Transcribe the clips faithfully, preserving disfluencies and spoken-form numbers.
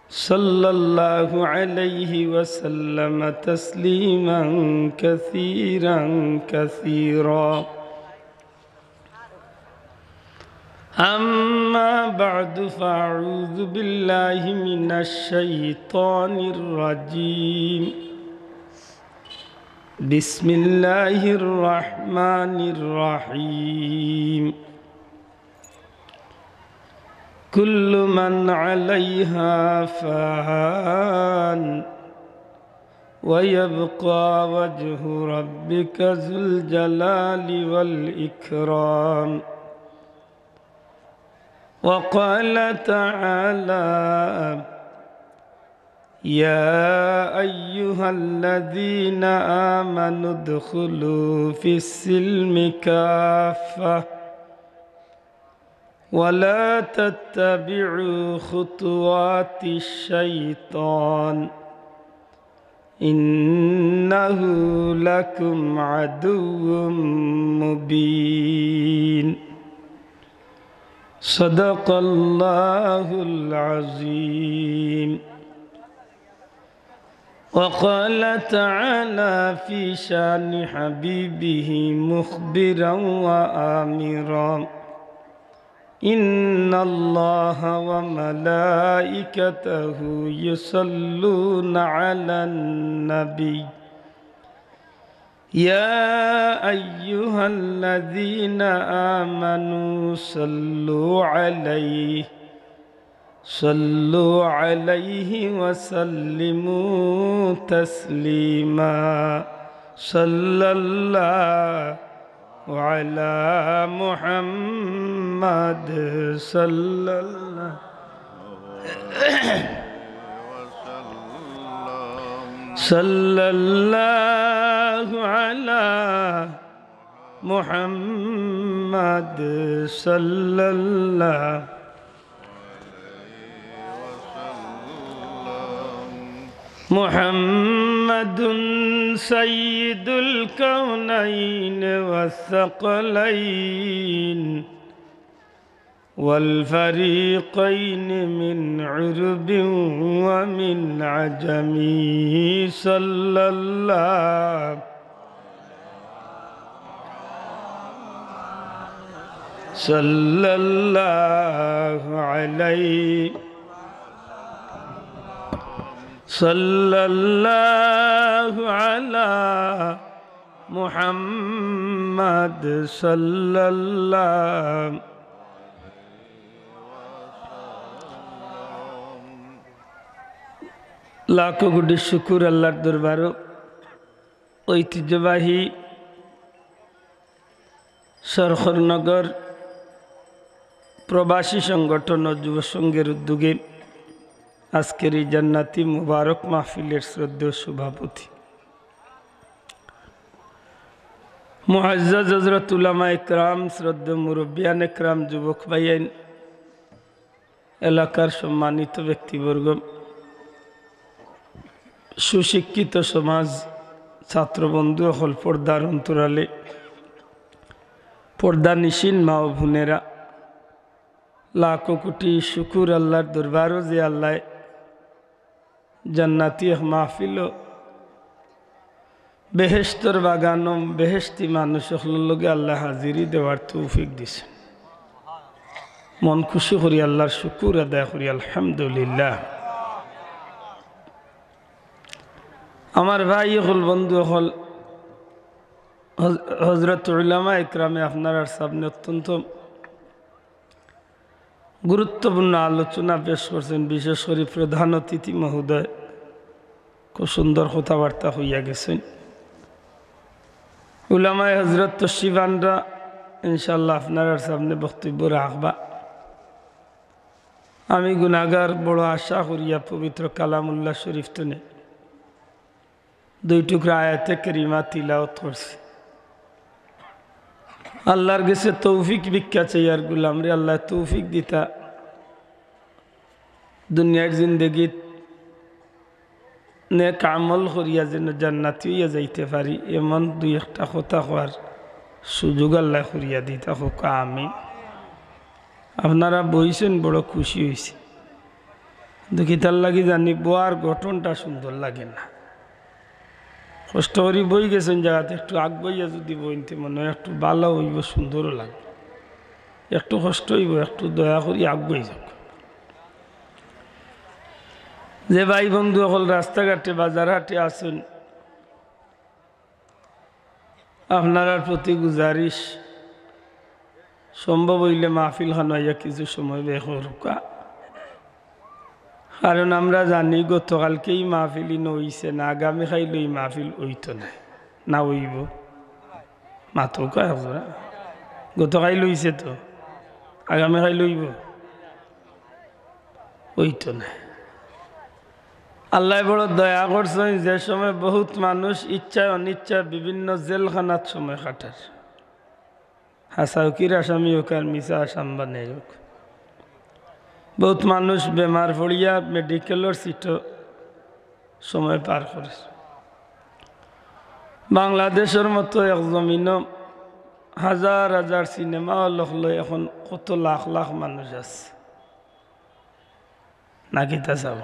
صلى الله عليه وسلم تسليما كثيرا كثيرا. أما بعد، فأعوذ بالله من الشيطان الرجيم. بسم الله الرحمن الرحيم. كل من عليها فان، ويبقى وجه ربك ذو الجلال والإكرام. وقال تعالى: يا أيها الذين آمنوا ادخلوا في السلم كافة ولا تتبعوا خطوات الشيطان إنه لكم عدو مبين. صدق الله العظيم. وقال تعالى في شان حبيبه مخبرا وآمرا: إن الله وملائكته يصلون على النبي، يا أيها الذين آمنوا صلوا عليه، صلوا عليه وسلموا تسليما. صلى الله على محمد، صلى الله، صلى الله على محمد، صلى الله. محمد سيد الكونين والثقلين والفريقين من عرب ومن عجم، صلى الله، صلى الله عليه، صلى الله على محمد، صلى الله. লাখো কোটি শুকুর আল্লাহর দরবারো, ঐতিহ্যবাহী সরখরনগর প্রবাসী সংগঠন ও যুব সংঘের উদ্যোগে আজকের এই জান্নাতি মুবারক মাহফিলের শ্রদ্ধেয় সভাপতি মুআজ্জাজ হযরত উলামা একরাম, শ্রদ্ধেয় মুরব্বিয়ান একরাম, যুবক ভাইয়াইন, এলাকার সম্মানিত ব্যক্তিবর্গ, সুশিক্ষিত সমাজ, ছাত্র বন্ধু অকল, পর্দার অন্তরালে পর্দানিশীন মা ও বোনেরা, লাখো কোটি শুকুর আল্লাহর দরবারো যে আল্লায় জান্নাতি এক মাহফিলো বেহেশতর বাগানো বেহেশতি মানুষ অকলর লগে আল্লায় হাজিরি দেওয়ার তৌফিক দিছে। মন খুশি করি আল্লাহর শুকুর আদায় করি, আলহামদুলিল্লাহ। আমার ভাই অকল, বন্ধু অকল, হজ-, হযরত উলামা একরামে আপনারার সামনে অত্যন্ত গুরুত্বপূর্ণ আলোচনা পেশ করছেন, বিশেষ করি প্রধান অতিথি মহোদয় খুব সুন্দর কথাবার্তা কইয়া গেছেন। উলামায়ে হযরত তশরিফ আনরা, ইনশাআল্লাহ আপনারার সামনে বক্তব্য রাখবা। আমি গুনাহগার, বড় আশা করিয়া পবিত্র কালামুল্লাহ শরীফ তনে দুই টুকরা আয়াতে কারিমা তিলাওয়াত করছি। আল্লাহর গেছে তৌফিক ভিক্ষা চাইয়ার, গুলামরে আল্লায় তৌফিক দিতা, দুনিয়ার জিন্দেগিত নেক আমল করিয়া যেন জান্নাতি অইয়া যাইতে পারি, এমন দুই একটা কথা কওয়ার সুযোগ আল্লায় করিয়া দিতা হউক, আমিন। আপনারা বইছেন, বড় খুশি অইছি। কিন্তু কিতার লাগি জানি বওয়ার গঠনটা সুন্দর লাগে না। কষ্ট করি বই গেছইন জাগাত, একটু আগ বইয়া যুদি বইন তে মনে অয় একটু ভালা অইবো, সুন্দরও লাগবো। একটু কষ্ট অইবো, একটু দয়া করি আগ বই যাউক। যে ভাই বন্ধু অকল রাস্তাঘাটে বাজার হাটে আছইন, আপনারার প্রতি গুজারিশ, সম্ভব অইলে মাহফিল খানো আইয়া কিছু সময় ব্যয় করউক্কা। কারণ আমরা জানি গতকালকে ই মাহফিল ইনো অইছে না, আগামী কাইল ই মাহফিল অইতো নায়, না অইবো? মাতউক্কা একজরা। গতকাইল অইছে তো, আগামী কাইল অইবো? অইতো নায়। আল্লায় বড় দয়া করছইন, যে সময় বহুত মানুষ ইচ্ছায় অনিচ্ছায় বিভিন্ন জেলখানাত সময় কাটার, হাছা অউক আর মিছা আসামি অউক আর মিছা আসাম বানাই অউক, বহুত মানুষ বেমার পড়িয়া মেডিকেলর সিটো সময় পার করের। বাংলাদেশর মতো এক জমিনো হাজার হাজার সিনেমা হল অকলো অখন কত লাখ লাখ মানুষ আছে। না কিতা চাও?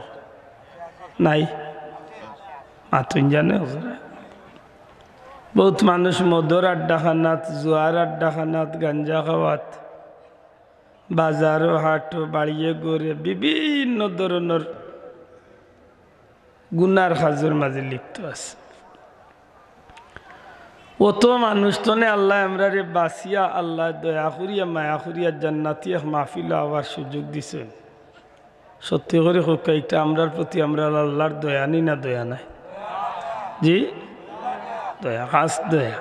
নাই। মাতইন জানে হুজুরে। বহুত মানুষ মদর আড্ডাখানাত, জুয়ার আড্ডাখানাত, গাঞ্জা খাওয়াত, বাজারো হাটো, বাড়িয়ে ঘরে বিভিন্ন ধরনর গুনার কাজর মাঝে লিপ্ত আছে। অত মানুষ তনে আল্লায় আমরারে বাচিয়া, আল্লায় দয়া করিয়া, মায়া করিয়া জান্নাতি এক মাহফিলো আওয়ার সুযোগ দিছইন। সত্যি করি কউক্কা, ইটা আমরার প্রতি আমরার আল্লার দয়া নি না দয়া নায়? জি, দয়া, খাছ দয়া,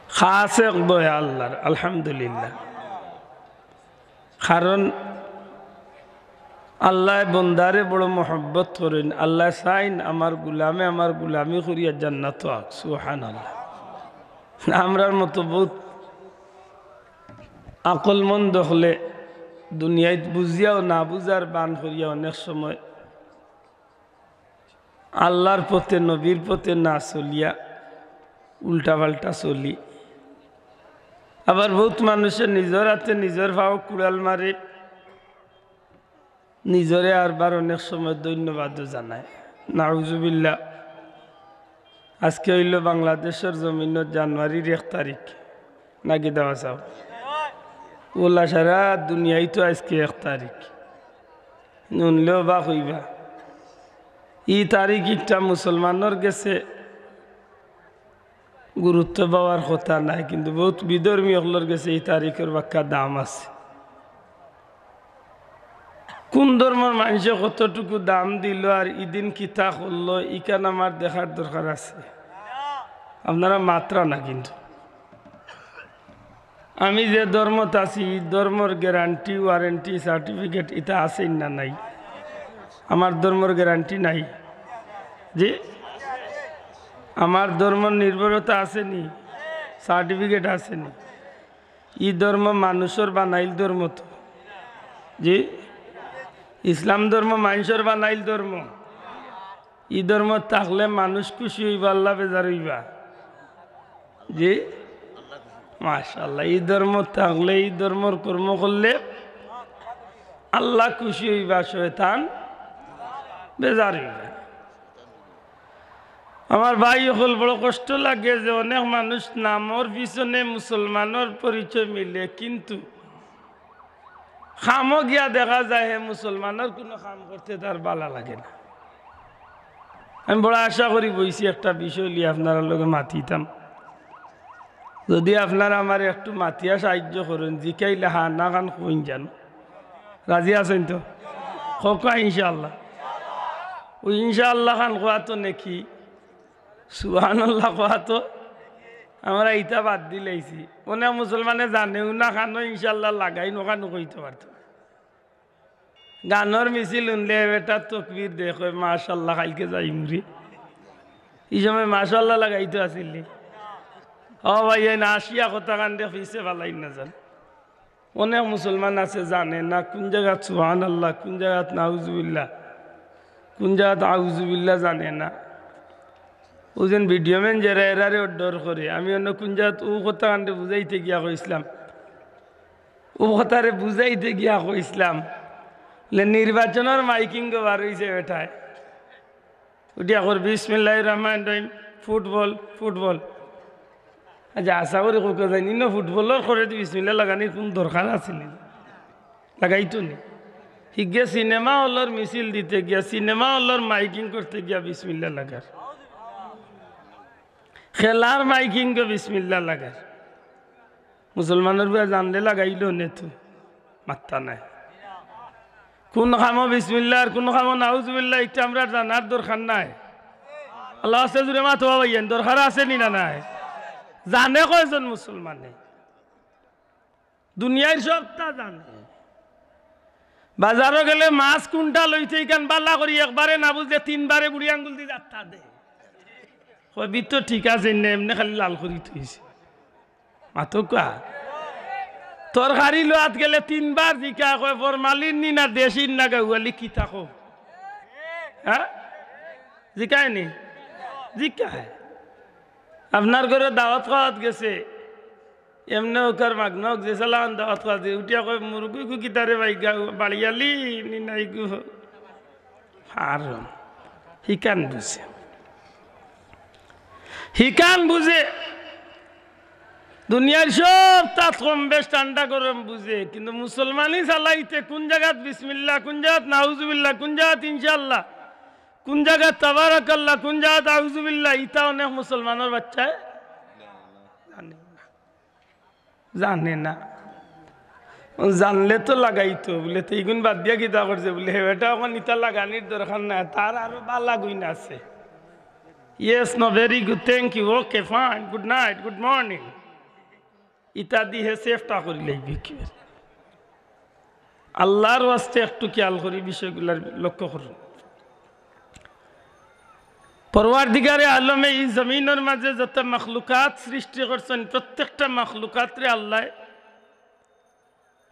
খাছ এক দয়া আল্লার, আলহামদুলিল্লাহ। কারণ আল্লায় বন্দারে বড় মহব্বত করইন। আল্লায় চাইন আমার গুলামে আমার গুলামি করিয়া জান্নাতো আউক। সুবহানাল্লাহ। আমরার মতো বহুত আকলমন্দ অকলে দুনিয়াত বুঝিয়াও না বুঝার বান করিয়া অনেক সময় আল্লার পথে, নবীর পথে না চলিয়া উল্টাপাল্টা চলি। আবার বহুত মানুষে নিজর আতে নিজর পাও কুড়াল মারে, নিজরে আরবার অনেক সময় ধন্যবাদও জানায়। নাউজুবিল্লাহ। আজকে অইলো বাংলাদেশর জমিনো জানুয়ারির এক তারিখ, না কিতা বা চাও? অলা সারা দুনিয়াত তো আজকে এক তারিখ। হুনলে অবাক অইবা। ই তারিখ একটা মুসলমানর গেছে গুরুত্ব পাওয়ার কথা নায়, কিন্তু বহুত বিধর্মী অকলর গেছে ই তারিখর বাক্কা দাম আছে। কুন ধর্মর মানষে কতটুকু দাম দিলো আর ইদিন কিতা করলো, ইখান আমার দেখার দরকার আছে। আপনারা মাতরা না কিন্তু। আমি যে ধর্মত আছি, ই ধর্মর guarantee, warranty, certificate ইতা আছে না নাই? আমার ধর্মর guarantee নাই। জি, আমার ধর্মর নির্ভরতা আছে নি, certificate আছে নি। ই ধর্ম মানুষর বানাইল ধর্ম তো। জি, ইসলাম ধর্ম মানষর বানাইল ধর্ম। ই ধর্ম থাকলে মানুষ খুশি অইবা, আল্লাহ বেজার অইবা? জি, মাশাআল্লাহ। ই ধর্ম থাকলে, ই ধর্মর কর্ম করলে আল্লাহ খুশি অইবা, শয়তান বেজার অইবা। আমার ভাই অকল, বড় কষ্ট লাগে যে অনেক মানুষ নামর পিছনে মুসলমানর পরিচয় মিলে, কিন্তু কামো গিয়া দেখা যায় হে মুসলমানর কুনু কাম করতে তার ভালা লাগে না। আমি বড় আশা করি বইছি একটা বিষয় লইয়া আপনারার লগে মাতিতাম। যদি আপনারা আমারে একটু মাতিয়া সাহায্য করইন, জিকাইলে হা না খান কইন জানো। রাজি আছইন তো? কউক্কা ইনশাআল্লাহ। অউ ইনশাআল্লাহ খান কওয়া তো নেকি, সুবহানাল্লাহ কওয়া তো আমরা ইতা বাদ দিলাইছি। অনেক মুসলমানে জানেও না, খানো ইনশাআল্লাহ লাগাইন, অখানও কইতো পারতো না। গানর মিছিল হুনলে বেটা তকবির দে, কয়, "মাশাআল্লাহ, কাইলকে যাইমুরে।" ই সময় মাশাআল্লাহ লাগাইতো আছিল নি? ও ভাই, এই না আসিয়া কথা কান্দে পিছে ফালাইন না জান। অনেক মুসলমান আছে জানে না কুন জাগাত সুবহানাল্লাহ, কুন জাগাত নাউজুবিল্লাহ, কুন জাগাত আউজুবিল্লাহ জানে না। অউ যেন video man যেরা, এরারে ডর করে। আমি অন্য কুন জাগাত অউ কথা কান্দে বুঝাইতে গিয়া কইছলাম, অউ কথারে বুঝাইতে গিয়া কইছলাম, লে নির্বাচনর মাইকিং গো বার অইছে বেটায়। উঠিয়া কর, "বিসমিল্লাহির রহমানির রহিম, ফুটবল, ফুটবল।" আচ্ছা, আশা করি কউক্কা যাইন, ইনো ফুটবলর করে দি বিসমিল্লা লাগানির কুন দরকার আছিল নি? লাগাইতো নি। হিগে সিনেমা হলর মিছিল দিতে গিয়া, সিনেমা হলর মাইকিং করতে গিয়া বিসমিল্লা লাগার। খেলার মাইকিং গো বিসমিল্লা লাগার। মুসলমানর পুয়া জানলে লাগাইলো নে তো, মাত্তা নাই। কুন কামো বিসমিল্লা আর কুন কামো নাউজুবিল্লা, ইটা আমরার জানার দরকার নাই। আল্লাহ আছে জুরে মাতো বাবা, ইয়ান দরকার আছে নি না নাই? জানে কয়জন মুসলমানে? দুনিয়ার সবতা জানে। বাজারো গেলে মাছ কুনটা লইতে ইখান বালা করি একবারে না বুঝলে তিনবারে বুড়ি আঙ্গুল দি যাত্তা দে। কয়, "বিট তো ঠিক আছে নে, এমনে খালি লাল করি থইছে।" মাতউক্কা। তরকারি লওয়াত গেলে তিনবার জিকা, কয়, "ফরমালিন নি না দেশি না গাউয়ালি কিতা কও?" হ্যাঁ? জিকায় নি? জিকায়। আপনার ঘরো দাওয়াত খাওয়াত গেছে, এমনে অউকার মাগনা অউক যে সালান দাওয়াত খাওয়াত, উঠিয়া কয়, "মুরগি গু কিতারে ভাই গাউ, বাড়িয়ালি নি নাই গু?" আর হিখান বুঝে। হিখান বুঝে। দুনিয়ার সবতাত কম বেশ ঠান্ডা গরম বুঝে, কিন্তু মুসলমানি চালাইতে কুন জাগাত বিসমিল্লা, কুন জাগাত নাউজুবিল্লা, কুন জাগাত ইনশাআল্লাহ, কুন জাগাত তাবারাকাল্লাহ, কুন জাগাত আউজুবিল্লা, ইতা অনেক মুসলমানর বাচ্চায় জানে না। জানে না। জানলে তো লাগাইতো, বুলে, "তে ইগুন বাদ দিয়া কিতা করছে?" বুলে, "হে বেটা, অখন ইতা লাগানির দরকার নাই, তার আরো বালা গুইন আছে।" "Yes, no, very good, thank you, okay, fine, good night, good morning।" ইতা দি হে সেভটা করি লাইবে কি? আল্লাহর ওয়াস্তে একটু খেয়াল করি বিষয়গুলার লক্ষ্য করুন। পরওয়ারদিগারে আলমে ই জমিনর মাঝে যত মখলুকাত সৃষ্টি করছেন, প্রত্যেকটা মখলুকাতরে আল্লায়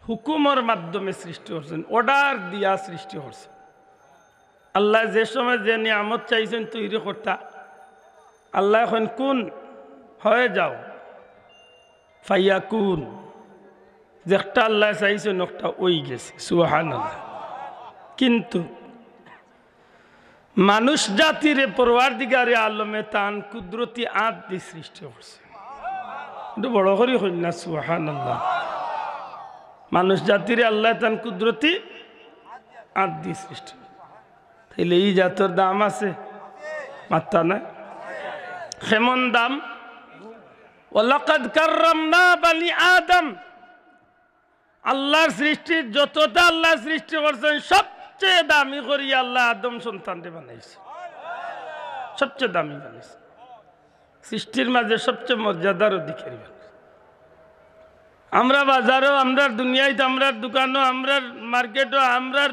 হুকুমর মাধ্যমে সৃষ্টি করছেন, অর্ডার দিয়া সৃষ্টি করছেন। আল্লায় যে সময় যে নিয়ামত চাইছেন তৈরি করতা, আল্লায় কইন, "কুন, হয়ে যাও।" ফায়াকুন। যেটা আল্লায় চাইছেন, ওটা অই গেছে। সুবহানাল্লাহ। কিন্তু মানুষ জাতিরে পরওয়ারদিগারে আলমে তান কুদরতি আত দি সৃষ্টি করছে। একটু বড় করি কইন না, সুবহানাল্লাহ। মানুষ জাতিরে আল্লায় তান কুদরতি আত দি সৃষ্টি। তাইলে ই জাতর দাম আছে? মাত্তা নাই। কেমন দাম? "ওয়ালাকাদ কাররামনা বানি আদম।" আল্লাহর সৃষ্টির যতটা আল্লাহ সৃষ্টি করছেন, সবচেয়ে দামি করি আল্লায় আদম সন্তানরে বানাইছে, সবচেয়ে দামি বানাইছে, সৃষ্টির মাঝে সবচেয়ে মর্যাদার অধিকারী বানাইছে। আমরা বাজারো, আমরার দুনিয়াইত, আমরার দোকানো, আমরার মার্কেটো, আমরার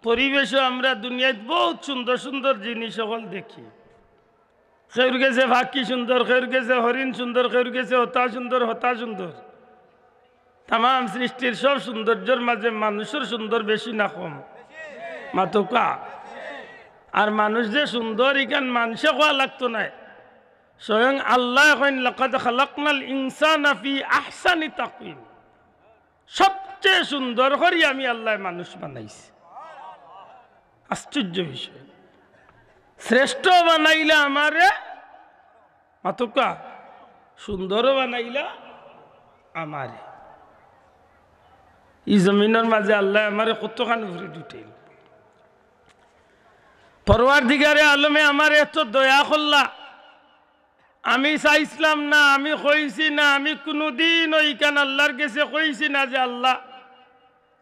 পরিবেশো আমরা দুনিয়াত বহুত সুন্দর সুন্দর জিনিস অকল দেখি। কেউর গেছে পাখি সুন্দর, কেউর গেছে হরিণ সুন্দর, কেউর গেছে হতা সুন্দর, হতা সুন্দর। তামাম সৃষ্টির সব সৌন্দর্যর মাঝে মানুষর সুন্দর বেশি না কম? মাতউক্কা। আর মানুষ যে সুন্দর, ইখান মানষে কওয়া লাগতো নায়, স্বয়ং আল্লায় কইন, "লাকাদ খালাকনাল ইনসানা ফি আহসানি তাকওয়িম।" সবচেয়ে সুন্দর করি আমি আল্লায় মানুষ বানাইছি। আশ্চর্য বিষয়, শ্রেষ্ঠ বানাইলা আমারে, মাতউক্কা, সুন্দরও বানাইলা আমারে। ই জমিনর মাঝে আল্লায় আমারে কতখান উপরে উঠাইল। পরওয়ারদিগারে আলমে আমারে এত দয়া করলা, আমি চাইছলাম না, আমি কইছি না, আমি কুনুদিনও ইখান আল্লাহর গেছে কইছি না যে, "আল্লাহ,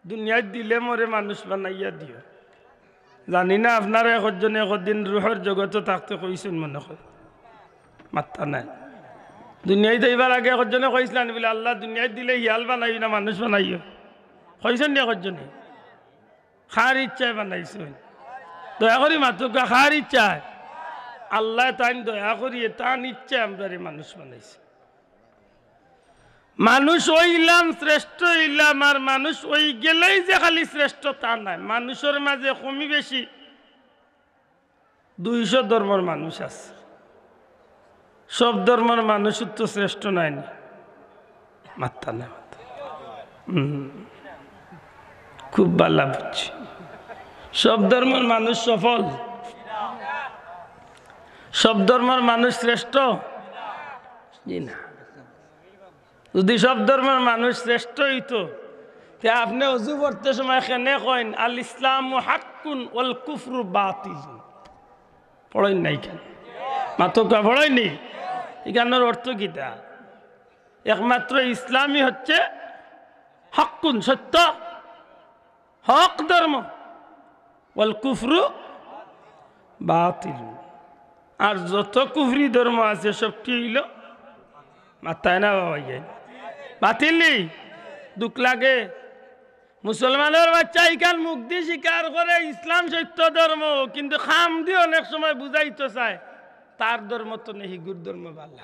দুনিয়াত দিলে মোরে মানুষ বানাইয়া দিও।" জানি না আপনারা একজনে একদিন রুহর জগতো থাকতে কইছেন মনে হয়, মাত্তা নাই। দুনিয়াত আইবার আগে একজনে কইছলা নি বুলে, "আল্লাহ, দুনিয়াত দিলে হিয়াল বানাইও না, মানুষ বানাইও।" কইছেন নি একজনে? কার ইচ্ছায় বানাইছইন? দয়া করি মাতউক্কা, কার ইচ্ছায়? আল্লায় তাইন দয়া করিয়া তান ইচ্ছায় আমরারে মানুষ বানাইছে। মানুষ অইলাম, শ্রেষ্ঠ অইলাম, আর মানুষ অইগেলেই যে খালি শ্রেষ্ঠ তা নায়। মানুষর মাঝে কমি বেশি দুইশো ধর্মর মানুষ আছে। সব ধর্মর মানুষ তো শ্রেষ্ঠ নায় নি? মাত্তা নায়, মাত্তা। হুম। খুব ভালা বুঝছি। সব ধর্মর মানুষ সফল, সব ধর্মর মানুষ শ্রেষ্ঠ? জি না। যদি সব ধর্মর মানুষ শ্রেষ্ঠ অইতো, তে আপনে অজু পড়তে সময় কেনে কইন, "আল ইসলামু হাক্কুন ওয়াল কুফরু বাতিল"? পড়ইন না ইখান? মাতউক্কা, পড়ইন নি? ইখানর অর্থ কিতা? একমাত্র ইসলামই হচ্ছে হাক্কুন, সত্য, হক ধর্ম, ওয়াল কুফরু বাতিল। আর যত কুফরি ধর্ম আছে, সব কি অইলো? মাতইন না বাবা, ইয়ে বাতিল নি? দুখ লাগে। মুসলমানর বাচ্চা ইখান মুখদি স্বীকার করে ইসলাম সত্য ধর্ম, কিন্তু কামদি অনেক সময় বুঝাইতো চায় তার ধর্ম তো নেই, হিগুর ধর্ম ভালা।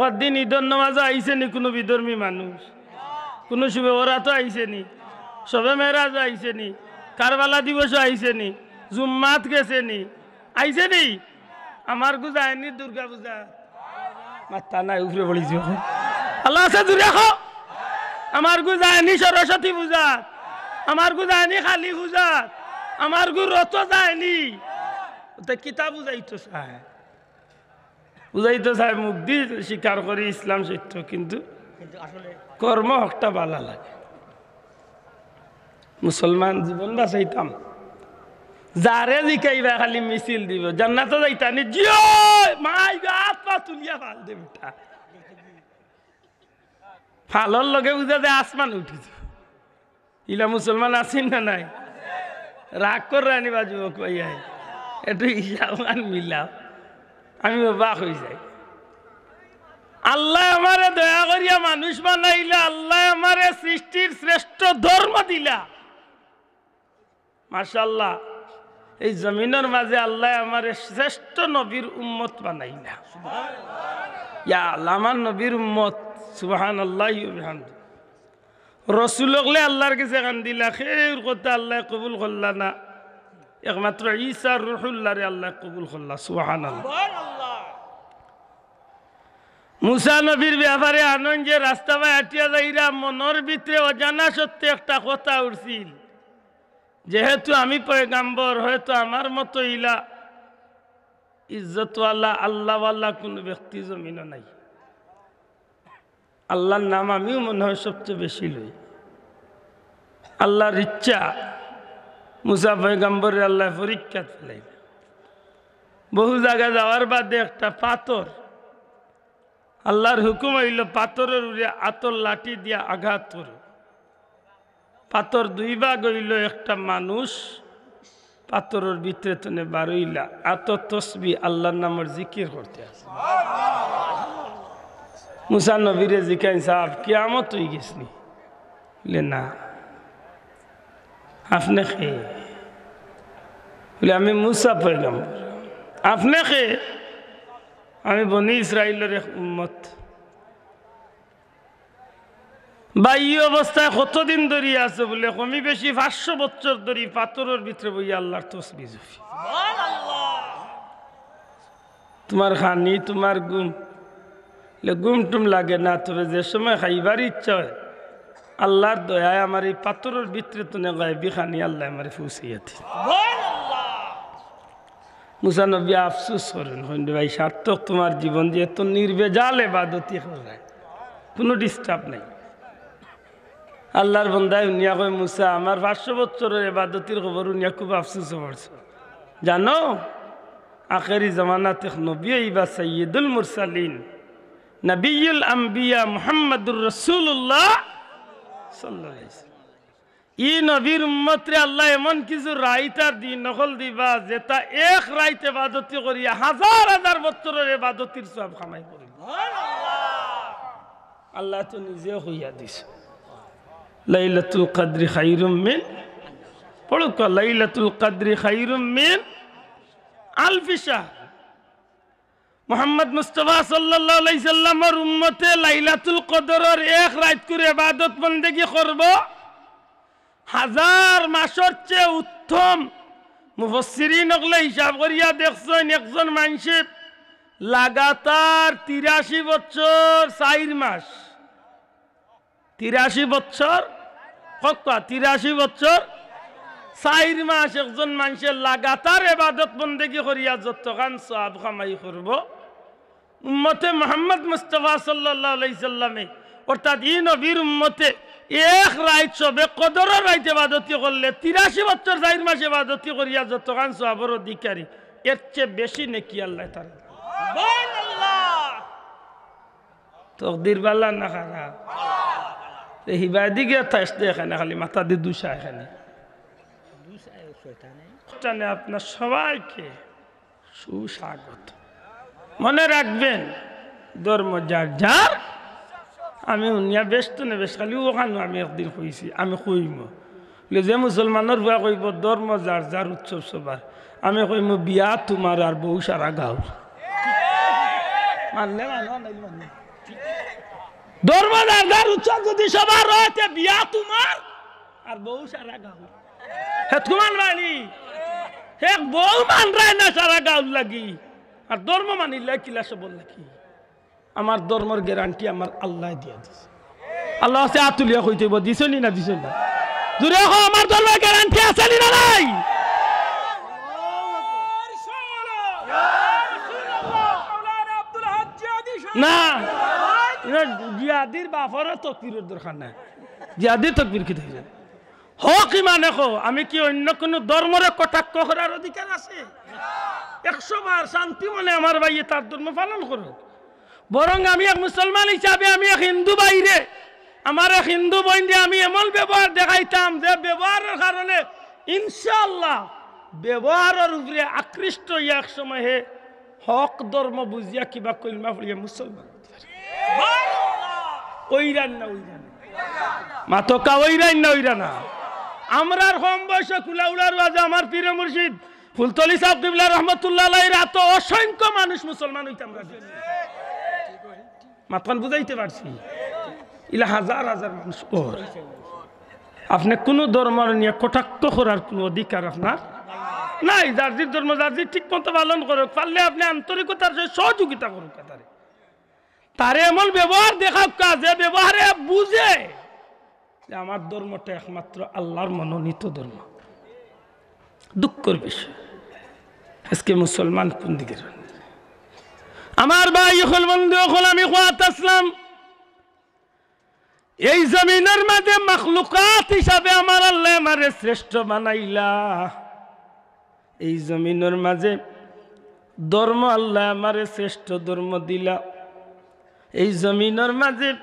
একদিন ইদর নমাজো আইছে নি কুনু বিধর্মী মানুষ? কুনু শবে বরাতো আইছে নি? শবে মেরাজো আইছে নি? কারবালা দিবসো আইছে নি? জুম্মাত গেছে নি? আইছে নি? আমারগু যায়নি দুর্গা পূজা? মাতইন না, উপরে পড়িছি। আল্লাহ আছে, জুরে কও। আমারগু যায়নি সরস্বতী পূজা? আমারগু যায়নি কালী পূজা? আমারগু রথো যায়নি? ওটা কিতা বুঝাইতো চায়? বুঝাইতো চায়, মুখদি স্বীকার করি ইসলাম সত্য, কিন্তু কর্ম হকটা ভালা লাগে। মুসলমান জীবন বাঁচাইতাম, যারে জিকাইবা খালি মিছিল দিব, "জান্নাতো যাইতা নি?" "জি অয়।" মাই গো, আত পা তুলিয়া ফাল দে বেটা। ফালর লগে বুঝা যায় আসমান উঠিছে। ইলা মুসলমান আছইন না নাই? রাগ কররা নি বা যুবক ভাইয়ায়, একটু হিসাব খান মিলাও। আমি অবাক অই যাই। আল্লায় আমারে দয়া করিয়া মানুষ বানাইলা, আল্লায় আমারে সৃষ্টির শ্রেষ্ঠ ধর্ম দিলা। মাশাআল্লাহ, এই জমিনর মাঝে আল্লায় আমারে শ্রেষ্ঠ নবীর উম্মত বানাইলা। ইয়া আল্লাহ, আমার নবীর উম্মত, সুবহানাল্লাহি ওয়া বিহামদিহি। রসুল অকলে আল্লার গেছে কান্দিলা, কেউর কথা আল্লায় কবুল করলা না, একমাত্র ঈসার রুহুল্লারে আল্লায় কবুল করলা। সুবহানাল্লাহ। মুসা নবীর ব্যাপারে আনইন যে রাস্তা বায় আটিয়া যাইরা, মনর ভিতরে অজানা সত্যে একটা কথা উঠছিল, যেহেতু আমি পয়গাম্বর, হয়তো আমার মতো ইলা ইজ্জতওয়ালা, আল্লাহওয়ালা কুনু ব্যক্তি জমিনো নাই। আল্লার নাম আমিও মনে হয় সবচেয়ে বেশি লই। আল্লার ইচ্ছা, মুসা পয়গাম্বররে আল্লায় পরীক্ষাত ফালাইলা। বহু জাগা যাওয়ার বাদে একটা পাথর, আল্লার হুকুম অইলো, পাথরর উপরে আতর লাঠি দিয়া আঘাত করো। পাথর দুই ভাগ অইলো, একটা মানুষ পাথরর ভিতরে তনে বারইলা, আতো তসবি আল্লার নামর জিকির করতে আছে। মুসা নবীরে জিকাইন, "সাব, কিয়ামত অই গেছে নি?" বলে, "না।" "আপনে কে?" বলে, "আমি মুসা পয়গম্বর।" "আপনে কে?" "আমি বনি ইসরাইলর এক উম্মত।" "বা, ই অবস্থায় কতদিন ধরি আছো?" বলে, "কমি বেশি পাঁচশো বছর ধরি পাথরর ভিতরে বইয়া আল্লার তসবি জপি।" "তুমার খানি, তুমার ঘুম?" বলে, "ঘুম টুম লাগে না, তবে যে সময় খাইবার ইচ্ছা হয়, আল্লার দয়ায় আমার এই পাথরর ভিতরে তনে গায়েবি খানি আল্লায় আমারে পৌঁছাইয়া দেইন।" মুসা নবী আফসোস করইন, কইন, "রে ভাই, সার্থক তুমার জীবন, যে এত নির্ভেজাল এবাদতি কররায়, কুনু disturb নাই।" আল্লার বন্দায় হুনিয়া কয়, "মুসা, আমার পাঁচশো বছরর এবাদতির খবর হুনিয়া খুব আফসোস করছি। জানো, আখেরি জমানাত এক নবী আইবা, সাইয়্যিদুল মুরসালিন, নবিয়ুল আম্বিয়া মুহাম্মাদুর রাসূলুল্লাহ সাল্লাল্লাহু আলাইহি ওয়াসাল্লাম।" ই নবীর উম্মতরে আল্লায় এমন কিছু রাইত আর দিন অকল দিবা, যেটা এক রাইত এবাদতি করিয়া হাজার হাজার বছরর এবাদতির সওয়াব কামাই করিবা। আল্লায় তো নিজে কইয়া দিছে, "লাইলাতুল কদরি খাইরুম মিন", পড়ুক্কা, "লাইলাতুল কদরি খাইরুম মিন আলফি শাহর।" মুহাম্মদ মুস্তাফা সাল্লাল্লাহু আলাইহি সাল্লামর উম্মতে লাইলাতুল কদরর এক রাইত করে ইবাদত বন্দেগি করবো, হাজার মাসর চেয়ে উত্তম। মুফাসসিরিন অকলে হিসাব করিয়া দেখছইন, একজন মানষে লাগাতার তিরাশি বছর চাইর মাস, তিরাশি বছর কউক্কা, তিরাশি বছর চাইর মাস একজন মানষে লাগাতার এবাদত বন্দেগি করিয়া যতখান সওয়াব কামাই করবো, উম্মতে মুহাম্মদ মুস্তাফা সাল্লাল্লাহু আলাইহি সাল্লামে, অর্থাৎ ই নবীর উম্মতে এক রাইত শবে কদরর রাইত এবাদতি করলে, তিরাশি বছর চাইর মাস এবাদতি করিয়া যতখান সওয়াবর অধিকারী, এর চেয়ে বেশি নেকি আল্লায় তারে দেন। সুবহানাল্লাহ। তকদির বালা না খারাপ? তে হিবায়দি গিয়া তাইস দে এখানে খালি মাথাদি দুষা এখানে। শয়তানে আপনার সবাইকে সুস্বাগত। মনে রাখবেন, ধর্ম যার যার। আমি হুনিয়া বেশ তো নে বেশ, খালি অখানো আমি একদিন কইছি, আমি কইমু। বুলে, যে মুসলমানর পুয়া কইবো, "ধর্ম যার যার, উৎসব সবার।" আমি কইমু, "বিয়া তুমার আর বউ সারা গাউর।" মানলে মানো, নাইলে মানো। ধর্ম যার যার, উৎসব যদি সবার অয়, তে বিয়া তুমার আর বউ সারা গাউর। হেতকু মানরায়নি? এক বউ মানরায় না সারা গাউর লাগি, আর ধর্ম মানিলায় কিলা সবর লাগি? আমার ধর্মর গ্যারান্টি আমার আল্লায় দিয়া দিছে। আল্লার কাছে আত তুলিয়া কইতে অইবো, দিছইন নি না দিছইন না? জুরে কও, আমার ধর্মর গ্যারান্টি আছে নি না নাই? না, না, জিহাদির বাপরে তকবীরর দরকার নাই। জিহাদির তকবীর কিতা অইছে? হক ইমানে কও, আমি কি অইন্য কুনু ধর্মরে কটাক্ষ করার অধিকার আছে? একশো বার শান্তি মনে আমার ভাইয়ে তার ধর্ম পালন করউক। বরং আমি এক মুসলমান হিসাবে আমি এক হিন্দু ভাইরে, আমার এক হিন্দু বইনরে আমি এমন ব্যবহার দেখাইতাম যে ব্যবহারর কারণে ইনশাআল্লাহ ব্যবহারর উপরে আকৃষ্ট অইয়া এক সময় হে হক ধর্ম বুঝিয়া কিবা কলমা পড়িয়া মুসলমান অইরাইন না অইরাইন না? মাতকা, অইরাইন না অইরাইন না? আমরার কম বয়সে কুলাউড়ার ওয়াজে আমার পীরে মুর্শিদ ফুলতলি সাব কিবলা রহমতুল্লাহ আলাইহির আতো অসংখ্য মানুষ মুসলমান অইতাম রাজি। মাতখান বুঝাইতে পারছি? ইলা হাজার হাজার মানুষ অর। আপনে কুনু ধর্মর নিয়া কটাক্ষ করার কুনু অধিকার আপনার নাই। যার জির ধর্ম যার জির ঠিক মতো পালন করউক, পারলে আপনে আন্তরিকতার সহিত সহযোগিতা করউক তারে। তারে এমন ব্যবহার দেখাউক্কা, যে ব্যবহারে বুঝে যে আমার ধর্মটা একমাত্র আল্লার মনোনীত ধর্ম। দুঃখর বিষয়, আজকে মুসলমান কুন দিকে রইল? আমার ভাই অকল, বন্ধু অকল, আমি কওয়াত আছলাম, এই জমিনর মাঝে মখলুকাত হিসাবে আমার আল্লায় আমারে শ্রেষ্ঠ বানাইলা। এই জমিনর মাঝে ধর্ম আল্লায় আমারে শ্রেষ্ঠ ধর্ম দিলা। এই জমিনর মাঝে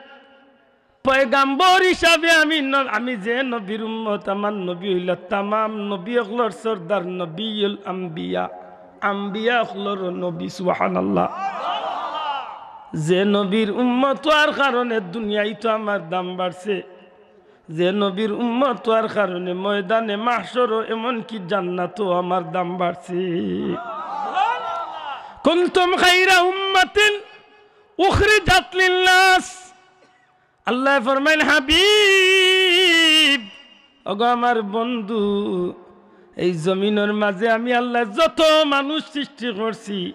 পয়গাম্বর হিসাবে আমি ন-, আমি যে নবীর উম্মত, আমার নবী অইলা তামাম নবী অকলর সর্দার, নবিউল আম্বিয়া, আম্বিয়া অকলর নবী। সুবহানাল্লাহ। যে নবীর উম্মত অওয়ার কারণে দুনিয়াইত আমার দাম বাড়ছে, যে নবীর উম্মত অওয়ার কারণে ময়দানে মাহশরও এমনকি জান্নাতও আমার দাম বাড়ছে। কুনতুম খায়রা উম্মাতিন উখরিজাত লিন্নাস। আল্লায় ফরমাইন, হাবিব, ওগো আমার বন্ধু, এই জমিনর মাঝে আমি আল্লায় যত মানুষ সৃষ্টি করছি,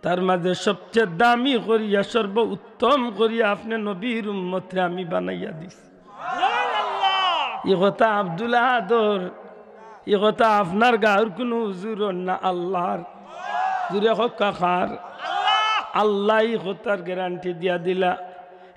তার মাঝে সবচেয়ে দামি করিয়া, সর্বোত্তম করিয়া আপনে নবীর উম্মতরে আমি বানাইয়া দিছি। ই কথা আব্দুল আহাদর, ই কথা আপনার গাউর কুনু হুজুরর না, আল্লার। জুরে কউক্কা কার? আল্লায় ই কথার গ্যারান্টি দিয়া দিলা,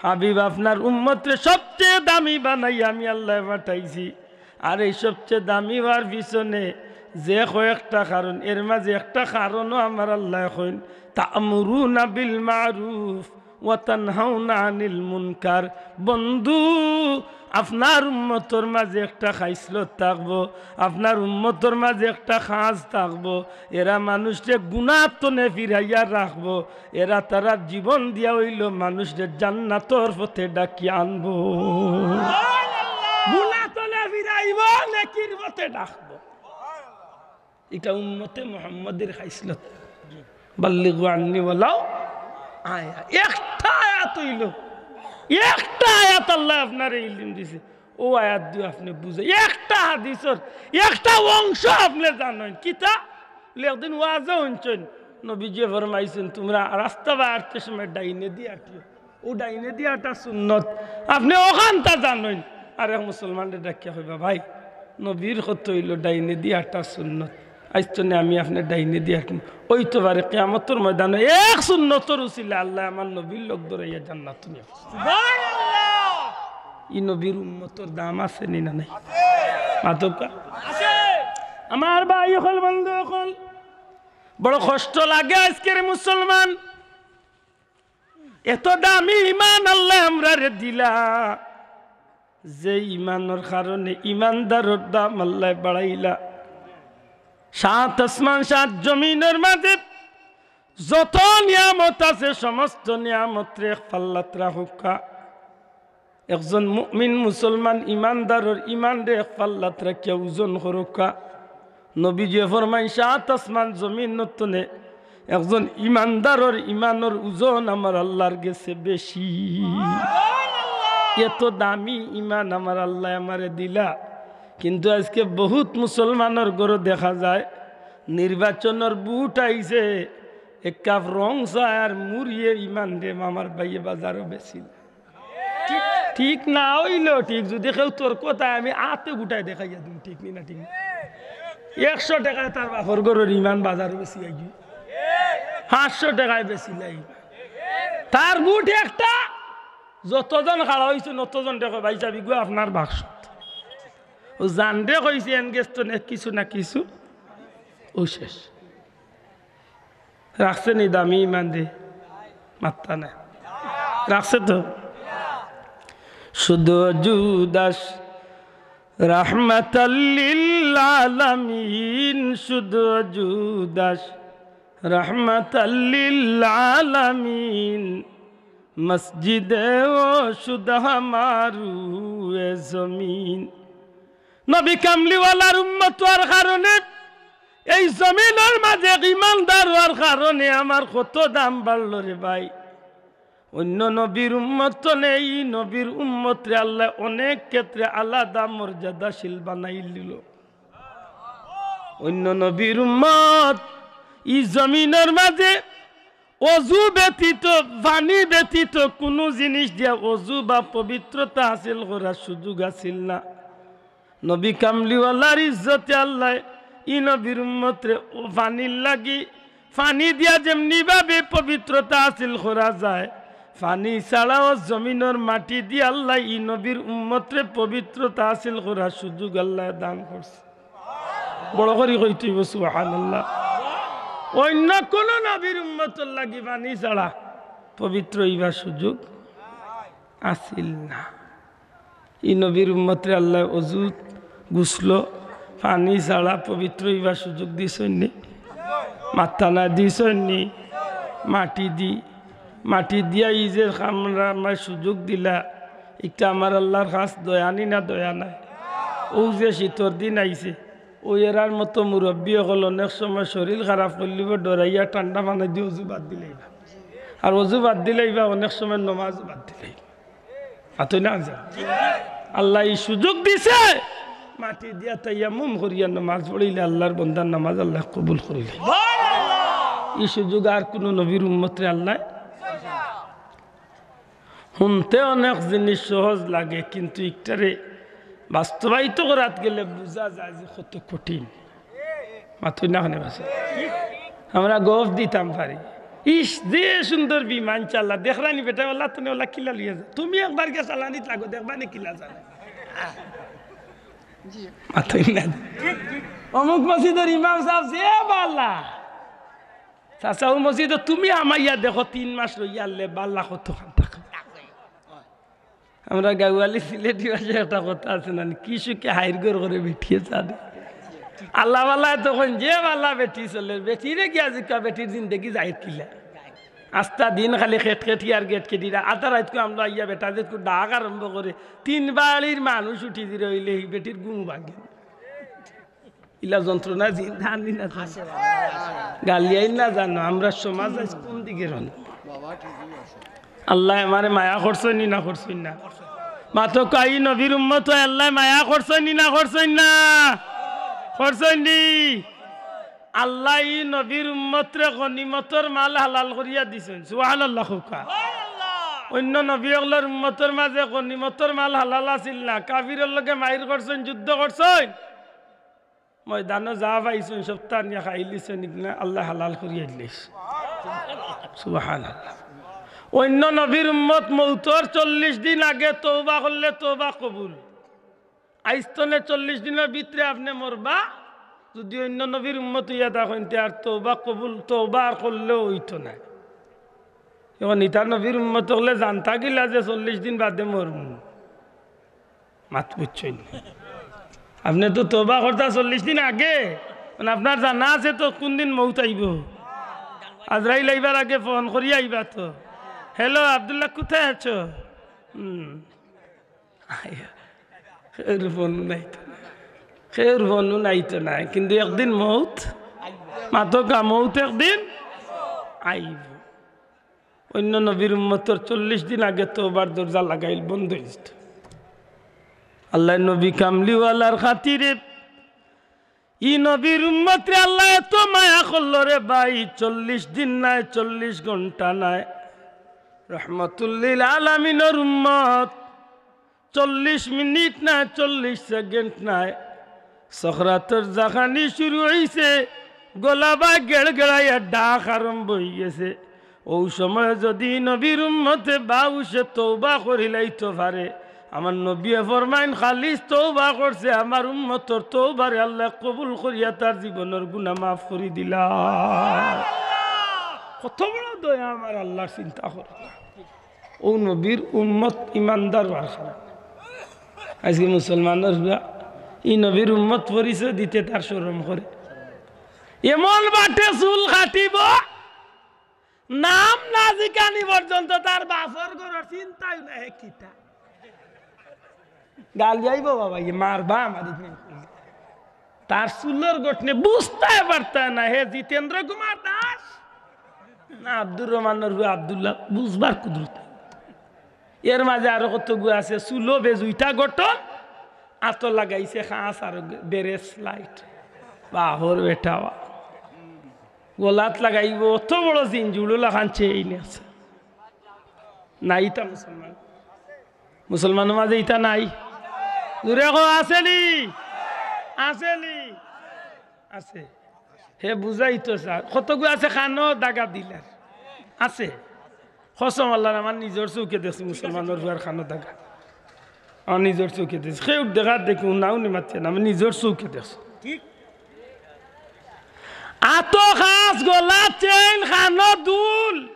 হাবিব, আপনার উম্মতরে সবচেয়ে দামি বানাইয়া আমি আল্লায় পাঠাইছি। আর এই সবচেয়ে দামি অওয়ার পিছনে যে কয়েকটা কারণ, এর মাঝে একটা কারণও আমার আল্লায় কইন, তা'মুরুনা বিল মা'রুফ ওয়া তানহাউনা আনিল মুনকার। বন্ধু, আপনার উম্মতর মাঝে একটা খাইসলত থাকবো, আপনার উম্মতর মাঝে একটা কাজ থাকবো, এরা মানুষরে গুনাহ তনে ফিরাইয়া রাখবো, এরা তারার জীবন দিয়া অইলো মানুষরে জান্নাতর পথে ডাকিয়া আনবো। গুনাহ তনে ফিরাইবো, নেকির পথে ডাকবো। ইটা উম্মতে মুহাম্মদীর খাইসলত। বাল্লিগু আন্নি ওয়ালাউ আয়া। একটা আয়াত অইলো, একটা আয়াত আল্লায় আপনারে ইলিম দিছে, অউ আয়াত দিয়া আপনে বুঝে। একটা হাদিসর একটা অংশ আপনে জানইন। কিতা? বুলে, একদিন ওয়াজো হুনছইন, নবীজিয়ে ফরমাইছইন, "তুমরা রাস্তা বায় আটতে সময় ডাইনেদি আটিও।" অউ ডাইনেদি আটা সুন্নত। আপনে অখানতা জানইন। আরেক মুসলমানরে ডাকিয়া কইবা, "ভাই, নবীর কথা অইলো ডাইনেদি আটা সুন্নত, আইজ তনে আমি আপনে ডাইনেদি আটমু।" অইতো পারে কিয়ামতর ময়দানো এক সুন্নতর উসিলায় আল্লায় আমার নবীর লগ ধরাইয়া জান্নাতো নিয়া। সুবহানাল্লাহ। ই নবীর উম্মতর দাম আছে নি না নাই? মাতউক্কা। আমার ভাই অকল, বন্ধু অকল, বড় কষ্ট লাগে আইজকের মুসলমান। এত দামি ইমান আল্লায় আমরারে দিলা, যে ইমানর কারণে ইমানদারর দাম আল্লায় বাড়াইলা। সাত আসমান সাত জমিনর মাঝে যত নিয়ামত আছে, সমস্ত নিয়ামতরে এক পাল্লাত রাখউক্কা। একজন মুমিন মুসলমান ইমানদারর ইমানরে এক পাল্লাত রাখিয়া ওজন করউক্কা। নবীজিয়ে ফরমাইন, "সাত আসমান জমিনর তনে একজন ইমানদারর ইমানর ওজন আমার আল্লার গেছে বেশি।" এত দামি ইমান আমার আল্লায় আমারে দিলা। কিন্তু আইজকে বহুত মুসলমানর ঘরো দেখা যায়, নির্বাচনর ভোট আইছে, এক কাপ রং চা আর মুড়িয়ে ইমানরে আমার ভাইয়ে বাজারো বেচিল। ঠিক, ঠিক না অইলেও ঠিক, যুদি কেউ তর্ক তাই আমি আতে গুটাই দেখাইয়া দিমু, ঠিক নি না ঠিক না? একশো টেকায় তার বাপর ঘরর ইমান বাজারো বেচিয়া গিয়া, পাঁচশো টেকায় বেচিলাই। তার ভোট একটা, যতজন খাড়া অইছইন, অতজনরে কয়, "ভাইসাব, ইগু আপনার বাক্সত।" অউ জানরে কইছে, এন গেছ তনে কিছু না কিছু অউ শেষ। রাখছে নি দামি ইমানরে? মাত্তা নাই। রাখছে তো? শুধু অজু দাস রাহমাতাল লিল আলামিন, শুধু অজু দাস রাহমাতাল লিল আলামিন, মসজিদে ও শুধু আমার রুয়ে জমিন। নবী কামলিওয়ালার উম্মত অওয়ার কারণে এই জমিনর মাঝে এক ইমানদার অওয়ার কারণে আমার কত দাম বাড়লো রে ভাই। অইন্য নবীর উম্মত তনে ই নবীর উম্মতরে আল্লায় অনেক ক্ষেত্রে আলাদা মর্যাদাশীল বানাইলিলো। অইন্য নবীর উম্মত ই জমিনর মাঝে অজু ব্যতীত, পানি ব্যতীত কুনু জিনিস দিয়া অজু বা পবিত্রতা হাসিল করার সুযোগ আছিল না। নবী কামলিওয়ালার ইজ্জতে আল্লায় ই নবীর উম্মতরে অউ পানির লাগি, পানি দিয়া যেমনি ভাবে পবিত্রতা হাসিল করা যায়, পানি ছাড়াও জমিনর মাটি দিয়া আল্লায় ই নবীর উম্মতরে পবিত্রতা হাসিল করার সুযোগ আল্লায় দান করছে। বড় করি কইতে অইবো সুবহানাল্লাহ। অইন্য কুনু নবীর উম্মতর লাগি পানি ছাড়া পবিত্র অইবার সুযোগ আছিল না। ই নবীর উম্মতরে আল্লায় অজু, গুসল, পানি ছাড়া পবিত্র অইবার সুযোগ দিছইন নি? মাত্তা না দিছইন নি? মাটি দি, মাটি দিয়া ই যে আমরা, আমারে সুযোগ দিলা, ইটা আমার আল্লার খাছ দয়া নি না দয়া নায়? অউ যে শীতর দিন আইছে, অউ এরার মতো মুরব্বি অকল অনেক সময় শরীর খারাপ করিলিবো, ডরাইয়া ঠান্ডা পানি দি অজু বাদ দিলাইবা। আর অজু বাদ দিলাইবা, অনেক সময় নমাজ বাদ দিলাইবা। মাতইন না যে? আল্লায় ই সুযোগ দিছে, মাটি দিয়া তায়াম্মুম করিয়া নমাজ পড়িলে আল্লার বন্দার নমাজ আল্লায় কবুল করিলে। ই সুযোগ আর কুনু নবীর উম্মতরে আল্লায় হুনতে অনেক জিনিস সহজ লাগে, কিন্তু ইকটারে বাস্তবায়িত করাত গেলে বুঝা যায় যে কত কঠিন। মাতইন না কেনে বাসা। আমরা গফ দিতাম পারি। ইস, যে সুন্দর বিমান চালা, দেখরানি বেটা, ওলা তুমি ওলা কিলা লইয়া যা। তুমি একবার গিয়া চালানিত লাগো, দেখবা নি কিলা চালা। মাতইন না। অমুক মসজিদর ইমাম সাব যে বালা। চাচা, অউ মসজিদো তুমি হামাইয়া দেখো, তিন মাস রইয়া আইলে বালা কতখান থাকে। আমরা গাঁওয়ালি সিলেটি ভাষায় একটা কথা আছে না, "কি সুখে হাইর ঘর করে বেটিয়ে চা দে।" আল্লাহ বালায় তখন যে বালা বেটি চলে, বেটিরে গিয়া জিকা বেটির জিন্দেগি যাইর কিলা। আস্তা দিন খালি খেট খেটি আর গেট খেটিরা। আধা রাইতকু আমরা আইয়া বেটা যেতকু ডাক আরম্ভ করে, তিন বাড়ির মানুষ উঠি দিলে অইলে ই বেটির ঘুম ভাঙে। ইলা যন্ত্রণা জিন্দানি না জানো। গালিয়াই না জানো, আমরা সমাজ আজ কোন দিকে রন? আল্লায় আমারে মায়া করছইন নি না করছইন না? মাতউক্কা, ই নবীর উম্মত অয় আল্লায় মায়া করছইন নি না করছইন না? করছইন নি? আল্লায় ই নবীর উম্মতরে গনিমতর মাল হালাল করিয়া দিছইন। সুবহানাল্লাহ কউক্কা। অইন্য নবী অকলর উম্মতর মাঝে গনিমতর মাল হালাল আছিল না, কাফিরর লগে মাইর করছইন, যুদ্ধ করছইন, ময়দানো যা পাইছইন সবতা আনিয়া খাইলিছইন, ইগু না আল্লায় হালাল করিয়া দিলাইছইন। সুবহানাল্লাহ। অইন্য নবীর উম্মত মউতর চল্লিশ দিন আগে তওবা করলে তওবা কবুল। আইজ তনে চল্লিশ দিনর ভিতরে আপনে মরবা, যুদি অইন্য নবীর উম্মত অইয়া থাকইন, তে আর তওবা কবুল, তওবা আর করলেও অইতো নায়। অখন ইতা নবীর উম্মত অকলে জানতা কিলা যে চল্লিশ দিন বাদে মরমু? মাত বুঝছইন না। আপনে তো তওবা করতা চল্লিশ দিন আগে, মানে আপনার জানা আছে তো কুন দিন মউত আইবো। আজরাইল আইবার আগে ফোন করিয়া আইবা তো, "হ্যালো আব্দুল্লাহ, কোথায় আছো?" হুম। কেউর ফোন নাই তো না, কেউর ফোন নাই তো না, কিন্তু একদিন মউত, মাতকা মউত একদিন আইবো। অইন্য নবীর উম্মতর চল্লিশ দিন আগে তওবার দরজা লাগাইল, বন্ধ অইযিতো। আল্লায় নবী কামলিওয়ালার খাতিরে ই নবীর উম্মতরে আল্লায় এত মায়া করলো রে ভাই, চল্লিশ দিন নায়, চল্লিশ ঘন্টা নায়, রহমতুল্লিল আলামিনর উম্মত চল্লিশ মিনিট নায়, চল্লিশ সেকেন্ড নায়, সকরাতর জাখানি শুরু অইছে, গলা বায় গেড়গেড়াইয়া ডাক আরম্ভ অইগেছে। অউ সময় যুদি নবীর উম্মতে বাউশে তওবা করিলাইতো পারে, আমার নবীয়ে ফরমাইন, খালিছ তওবা করছে, আমার উম্মতর তওবারে আল্লায় কবুল করিয়া তার জীবনর গুনা মাফ করি দিলা। কত বড় দয়া আমার আল্লার, চিন্তা করো। অউ নবীর উম্মত ইমানদার অওয়ার কারণে। আইজকে মুসলমানর পুয়া ই নবীর উম্মত পরিচয় দিতে তার শরম করে। এমন বাটে চুল কাটিবো, নাম না জিকানি পর্যন্ত তার বাপর ঘরর চিন্তাও নাই, হে কিতা। গালি আইবো বাবা, ইয়ে মারবা আমার। তার চুলর গঠনে বুঝতায় পারতায় না, হে জিতেন্দ্র কুমার দাস না আব্দুর রহমানর পুয়া আব্দুল্লাহ, বুঝবার কুদরত। এর মাঝে আরো কতগু আছে, চুলো বেজুইতা গঠন, আতো লাগাইছে খাঁচ আর বেরেস লাইট। বাহর বেটাওয়া। গলাত লাগাইবো অত বড় জিঞ্জুড়ো লাখান চেইন আছে। নাই ইতা মুসলমান। মুসলমানর মাঝে ইতা নাই। জুরে কও, আছেনি? আছেনি? আছে। হে বুঝাইতো চার। কতগু আছে কানো দাগা দিলার? আছে। কসম আল্লার, আমার নিজর চউখে দেখছি মুসলমানর পুয়ার কানো দাগা। আমার নিজর চউখে দেখছি। কেউর দেখার দেখি, নাও নি মাতিয়া না, আমি নিজর চউখে দেখছি। আতো খাঁচ, গলা চেইন, কানো দুল।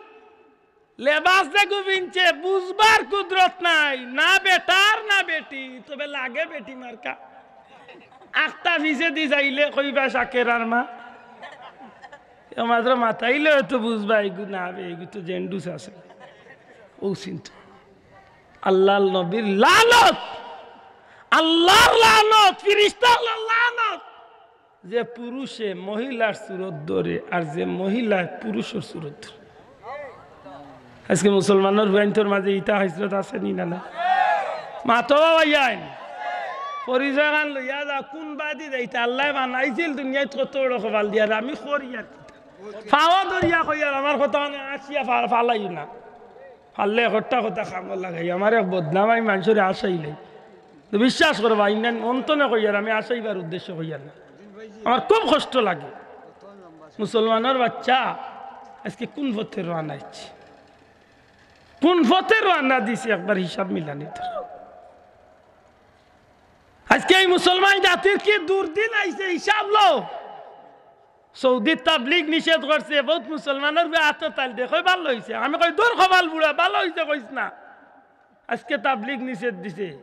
লেবাস যেগু পিনছে, বুঝবার কুদরত নাই, না বেটার না বেটি, তবে লাগে বেটি মার্কা। আখতা পিছেদি যাইলে কইবা শাকেরার মা। এ মাত্র মাতাইলে হয়তো বুঝবা, এগু না বে, এগু তো জেন্ডুস আছে। অউ চিন্তা। আল্লার নবীর লানত, আল্লার লানত, ফিরিস্তার লানত। যে পুরুষে মহিলার সুরত ধরে আর যে মহিলায় পুরুষর সুরত ধরে। আইজকে মুসলমানর পুয়াইন্তর মাঝে ইতা হাইসরত আছেনি না, না? মাতো ভাইয়াইন, পরিচয় খান লইয়া যাও, কুন বাদি যাইতা? আল্লায় বানাইছিল দুনিয়াত কত বড় কপাল দিয়া, আর আমি করি আর কিতা? পাও ধরিয়া কই আর আমার কথা মানে আসিয়া ফা-, ফালাইও না। ফাললে একটা কথা কামো লাগাই, আমার এক বদনাম আমি মানষরে আসাইলাই। তো বিশ্বাস করবা, ইন্নান অন্তনে কইয়ার, আমি আসাইবার উদ্দেশ্য কইয়ার না। আমার খুব কষ্ট লাগে। মুসলমানর বাচ্চা আইজকে কুন পথে রওয়ানা অইছে? কুন পথে রওয়ানা দিছে? একবার হিসাব মিলানি দরকার। আইজকে ই মুসলমান জাতির কি দুর্দিন আইছে, হিসাব লও। সৌদির তাবলিগ নিষেধ করছে, বউত মুসলমানর পুয়ায় আতো তালি দে, কয়, "ভালা অইছে।" আমি কই, "দূর কপাল পুড়া, ভালা অইছে কইস না।" আইজকে তাবলিগ নিষেধ দিছে।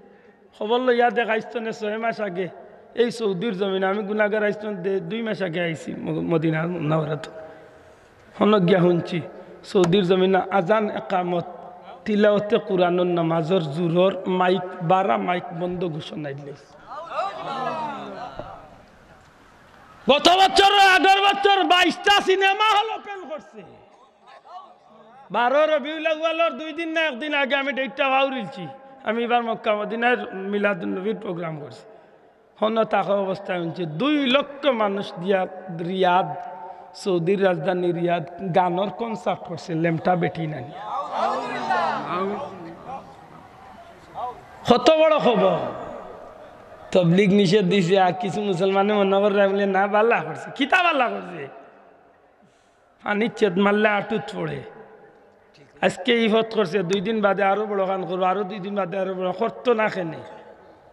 খবর লইয়া দেখ, আইজ তনে ছয় মাস আগে এই সৌদির জমিনো, আমি গুনাগার, আইজ তনে দে-, দুই মাস আগে আইছি ম-, মদিনা মুনাওয়ারাত। হনো গিয়া হুনছি, সৌদির জমিনো আজান, একামত, তিলাওয়াতে কুরআনর, নামাজর, জুহরর মাইক, বারা মাইক বন্ধ ঘোষণা দিলাইছে। গত বছর, আগর বছর বাইশটা সিনেমা হল ওপেন করছে। বারো রবিউল আউয়ালর দুই দিন না একদিন আগে আমি ডেটটা পাউরিলছি। আমি ইবার মক্কা মদিনার মিলাদুন নবীর প্রোগ্রাম করছি। হনো থাকা অবস্থায় হুনছি দুই লক্ষ মানুষ দিয়া রিয়াদ, সৌদির রাজধানী রিয়াদ গানর কনসার্ট করছে, লেমটা বেটি নানি। কত বড় খবর। তবলিগ নিষেধ দিছে, আর কিছু মুসলমানে মনে করে বলে, "না, বালা করছে।" কিতা বালা করছে? পানিত ছেদ মারলে আটুত পড়ে। আজকে ই ফত করছে, দুই দিন বাদে আরো বড় খান করবো, আরো দুই দিন বাদে আরো বড়, করতো না কেনে?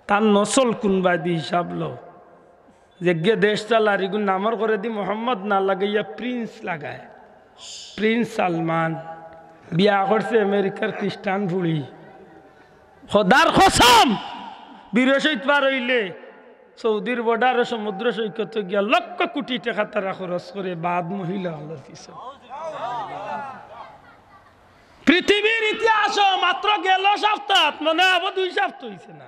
তার নসল কুনবায়দি হিসাব লো। যেগে দেশ চালার, ইগুর নামর করেদি মোহাম্মদ না লাগাইয়া প্রিন্স লাগায়। প্রিন্স সালমান বিয়া করছে আমেরিকার খ্রিস্টান ফুড়ি। খোদার কসম, বৃহস্পতিবার অইলে সৌদির বর্ডারো সমুদ্র সৈকতো গিয়া লক্ষ কোটি টেকা তারা খরচ করে বাদ মহিলা অকলর পিছে। পৃথিবীর ইতিহাসো মাত্র গেল সপ্তাহ, মনে অইবো দুই সপ্তাহ অইছে না।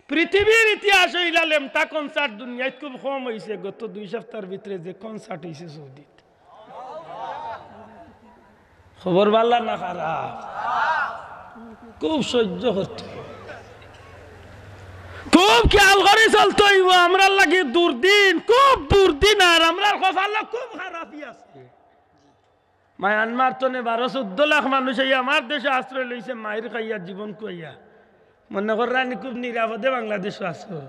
পৃথিবীর ইতিহাসো ইলা লেমটা concert দুনিয়াত খুব কম অইছে। গত দুই সপ্তাহর ভিতরে যে concert অইছে সৌদিত, খবর বালা না খারাপ? খুব সহ্য করতে অইবো, খুব খেয়াল করি চলতে অইবো। আমরার লাগি দুর্দিন, খুব দুর্দিন, আর আমরার কপালো খুব খারাপই আছে। মায়ানমার তনে বারো চৌদ্দ লাখ মানুষ আইয়া আমার দেশো আশ্রয় লইছে, মাইর খাইয়া, জীবন খুয়াইয়া। মনে কররানি খুব নিরাপদে বাংলাদেশো আছো।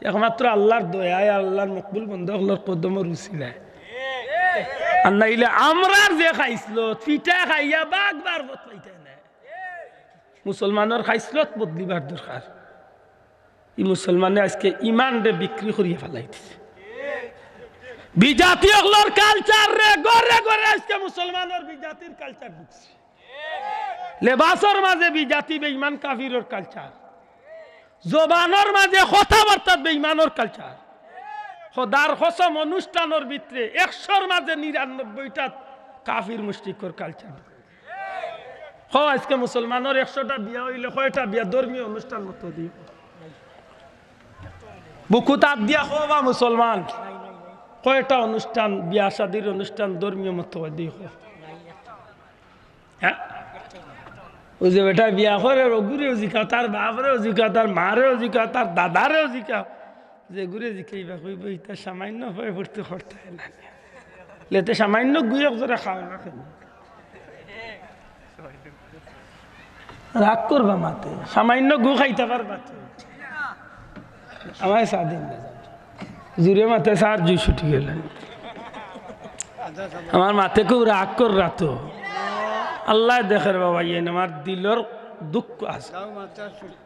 একমাত্র আল্লার দয়ায়, আল্লার মকবুল বন্দা অকলর কদমর উছিলায়। আর নাইলে আমরার যে খাইছলত, পিঠা খাইয়া বাঘ বারবত পাইতায় নায়। মুসলমানর খাইছলত বদলিবার দরকার। ই মুসলমানে আজকে ইমানরে বিক্রি করিয়া ফালাই দিছে। বিজাতি অকলর culture রে ঘরে ঘরে আজকে মুসলমানর বিজাতির culture ঢুকছে। লেবাসর মাঝে বিজাতি বেইমান কাফিরর culture, জবানর মাঝে কথাবার্তাত বেইমানর culture। খোদার কসম, অনুষ্ঠানর ভিতরে একশোর মাঝে নিরানব্বইটাত কাফির মুশরিকর culture। কও, আজকে মুসলমানর একশোটা বিয়া অইলে কয়টা বিয়া ধর্মীয় অনুষ্ঠান মতো দি? বুকুত আত দিয়া কও বা মুসলমান, কয়টা অনুষ্ঠান, বিয়া শাদির অনুষ্ঠান ধর্মীয় মতো দি কও? হ্যাঁ? অউ যে বেটায় বিয়া করের, অগুরেও জিকাও, তার বাপরেও জিকাও, তার মারেও জিকাও, তার দাদারেও জিকাও। যেগুরে জিকাইবা কইবো, "ইতা সামান্য পায়ে পড়তে করতে না।" লেতে সামান্য গু এক জরা খাও না কেনে? রাগ করবা মাতে, সামান্য গু খাইতা পারবা তো। আমায় স্বাধীন না জানো। জুরে মাতে সার জুই ছুটি গেল। আমার মাতে খুব রাগ কররা তো। আল্লায় দেখের বাবা, ইয়ে আমার দিলর দুঃখ আছে।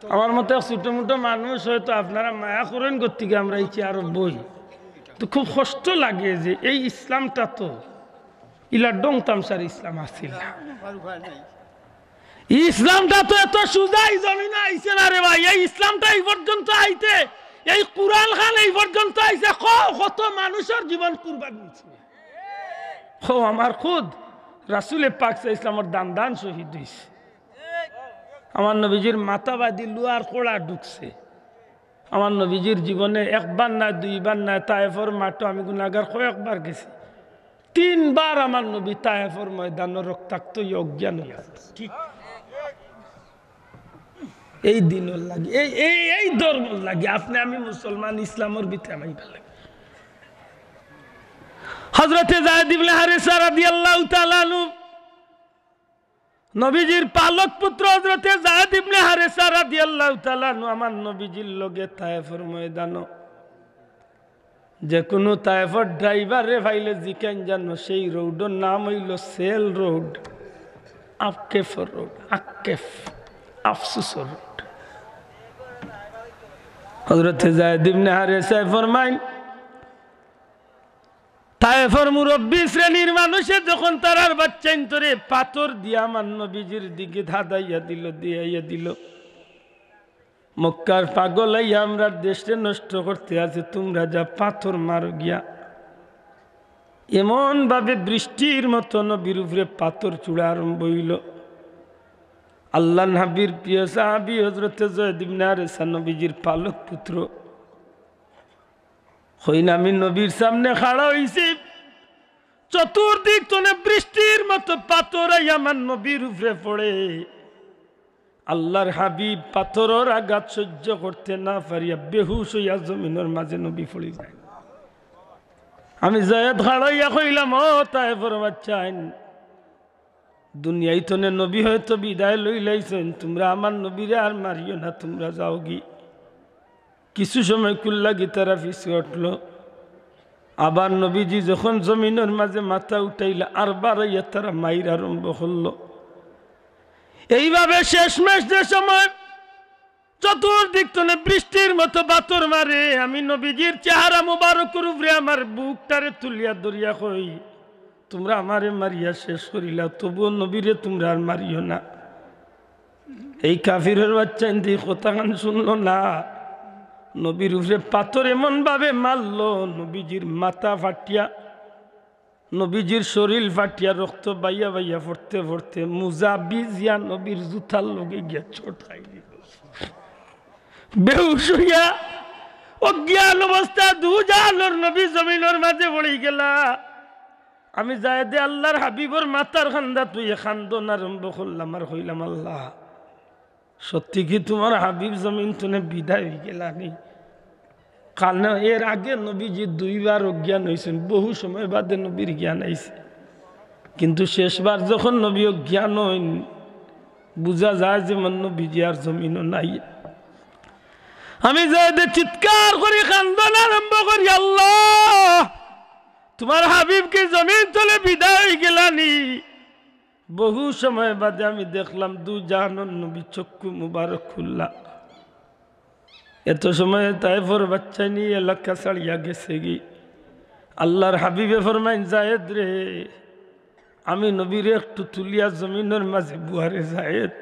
আমার মতো এক ছোট মোটো মানুষ, হয়তো আপনারা মায়া করেন গতিকে আমরা এই চেয়ারো বই। তো খুব কষ্ট লাগে যে এই ইসলামটা তো ইলা ঢং তামশার ইসলাম আছিল না। ই ইসলামটা তো এত সুজা, ই জমিনো আইছে না রে ভাই। এই ইসলামটা এই পর্যন্ত আইতে, এই কোরআন খান এই পর্যন্ত আইছে, ক-, কত মানুষর জীবন কুরবান দিছে। ও আমার খুদ রাসুলে পাক সাল্লাল্লাহু আলাইহি ওয়াসাল্লামর দান দান শহীদ অইছে। আমার নবীজির মাথা বাদি লুয়ার কড়া ঢুকছে। আমার নবীজির জীবনে একবার নায়, দুইবার নায়, তায়েফর মাঠো আমি গুনাগার কয়েকবার গেছি। তিনবার আমার নবী তায়েফর ময়দানো রক্তাক্ত অইয়া অজ্ঞান অইয়া আছে। ঠিক। এই দিনর লাগি, এই, এই, এই ধর্মর লাগি আপনে আমি মুসলমান, ইসলামর ভিতরে আমি ভালো লাগে। হযরতে যায়েদ ইবনে হারেসা রাদিয়াল্লাহু তাআলা আনহু নবীজির পালক পুত্র হযরতে যায়েদ ইবনে হারেসা রাদিয়াল্লাহু তাআলা আনহু আমার নবীজির লগে তায়েফর ময়দানো। যে কুনু তায়েফর ড্রাইভাররে পাইলে জিকাইন জানো, সেই রোডর নাম অইলো সেল রোড, আক্কেফ রোড, আক্কেফ, আফসুস রোড। হযরতে যায়েদ ইবনে হারেসায় ফরমাইন, তায়েফর মুরব্বি শ্রেণীর মানুষে যখন তারার বাচ্চাইন্তরে পাথর দিয়া আমার নবীজির দিকে ধাদাইয়া দিল, দিয়াইয়া দিল, মক্কার পাগল আইয়া আমরার দেশরে নষ্ট করতে আছে, তুমরা যা পাথর মারো গিয়া। এমন ভাবে বৃষ্টির মতো নবীর উপরে পাথর ছুড়া আরম্ভ অইলো। আল্লার নবীর প্রিয় সাহাবী হযরতে যায়েদ ইবনে হারেসা নবীজির পালক পুত্র। কইন আমি নবীর সামনে খাড়া অইছি, চতুর্দিক তনে বৃষ্টির মতো পাথর আইয়া আমার নবীর উপরে পড়ে। আল্লার হাবিব পাথরর আঘাত সহ্য করতে না পারিয়া বেহুশ অইয়া জমিনর মাঝে নবী পড়ি যায়। আমি যায়েদ খাড়া অইয়া কইলাম, "ও তায়েফর বাচ্চাইন, দুনিয়াইতনে নবী হয়তো বিদায় লইলাইছইন, তুমরা আমার নবীরে আর মারিও না, তুমরা যাওগি। কিছু সময় কুল্লা গিয়া তারা পিছে হটলো। আবার নবীজি যখন জমিনর মাঝে মাথা উঠাইলা, আরবার আইয়া তারা মাইর আরম্ভ করলো। এইভাবে শেষমেশ যে সময় চতুর্দিক তনে বৃষ্টির মতো বাতর মারে, আমি নবীজির চেহারা মুবারকর উপরে আমার বুকটারে তুলিয়া ধরিয়া কই, তুমরা আমারে মারিয়া শেষ করিলা, তবুও নবীরে তুমরা আর মারিও না। এই কাফিরর বাচ্চাইন্তে কথাখান শুনলো না, নবীর উপরে পাথর এমন ভাবে মারলো, নবীজির মাথা ফাটিয়া, নবীজির শরীর ফাটিয়া রক্ত বাইয়া বাইয়া পড়তে পড়তে মুজা ভিজিয়া নবীর জুতার লগে গিয়া চোট খাই দিল। বেহুশ হইয়া অজ্ঞান অবস্থা দুজাহানর নবী জমিনর মাঝে পড়ি গেলা। আমি যায়েদে আল্লাহর হাবিবর মাথার কান্দা থুইয়া কান্দন আরম্ভ করলাম আর কইলাম, আল্লাহ, সত্যি কি তুমার হাবিব জমিন তনে বিদায় হই গেলানি? কারণ এর আগে নবীজি দুইবার অজ্ঞান হইছইন, বহু সময় বাদে নবীর জ্ঞান আইছে, কিন্তু শেষবার যখন নবী অজ্ঞান হইন, বুঝা যায় যে আমার নবীজি আর জমিনও নাই। আমি যায়েদে চিৎকার করি কান্দন আরম্ভ করি, আল্লাহ, তুমার হাবিব কি জমিন তনে বিদায় হই গেলানি? বহু সময় বাদে আমি দেখলাম দুজাহানর নবী চক্ষু মুবারক খুললা। এত সময় তায়েফর বাচ্চাইন ই এলাকা ছাড়িয়া গেছেগি। আল্লাহর হাবিবে ফরমাইন, যায়েদ রে, আমি নবীরে একটু তুলিয়া জমিনর মাঝে বওয়ারে যায়েদ।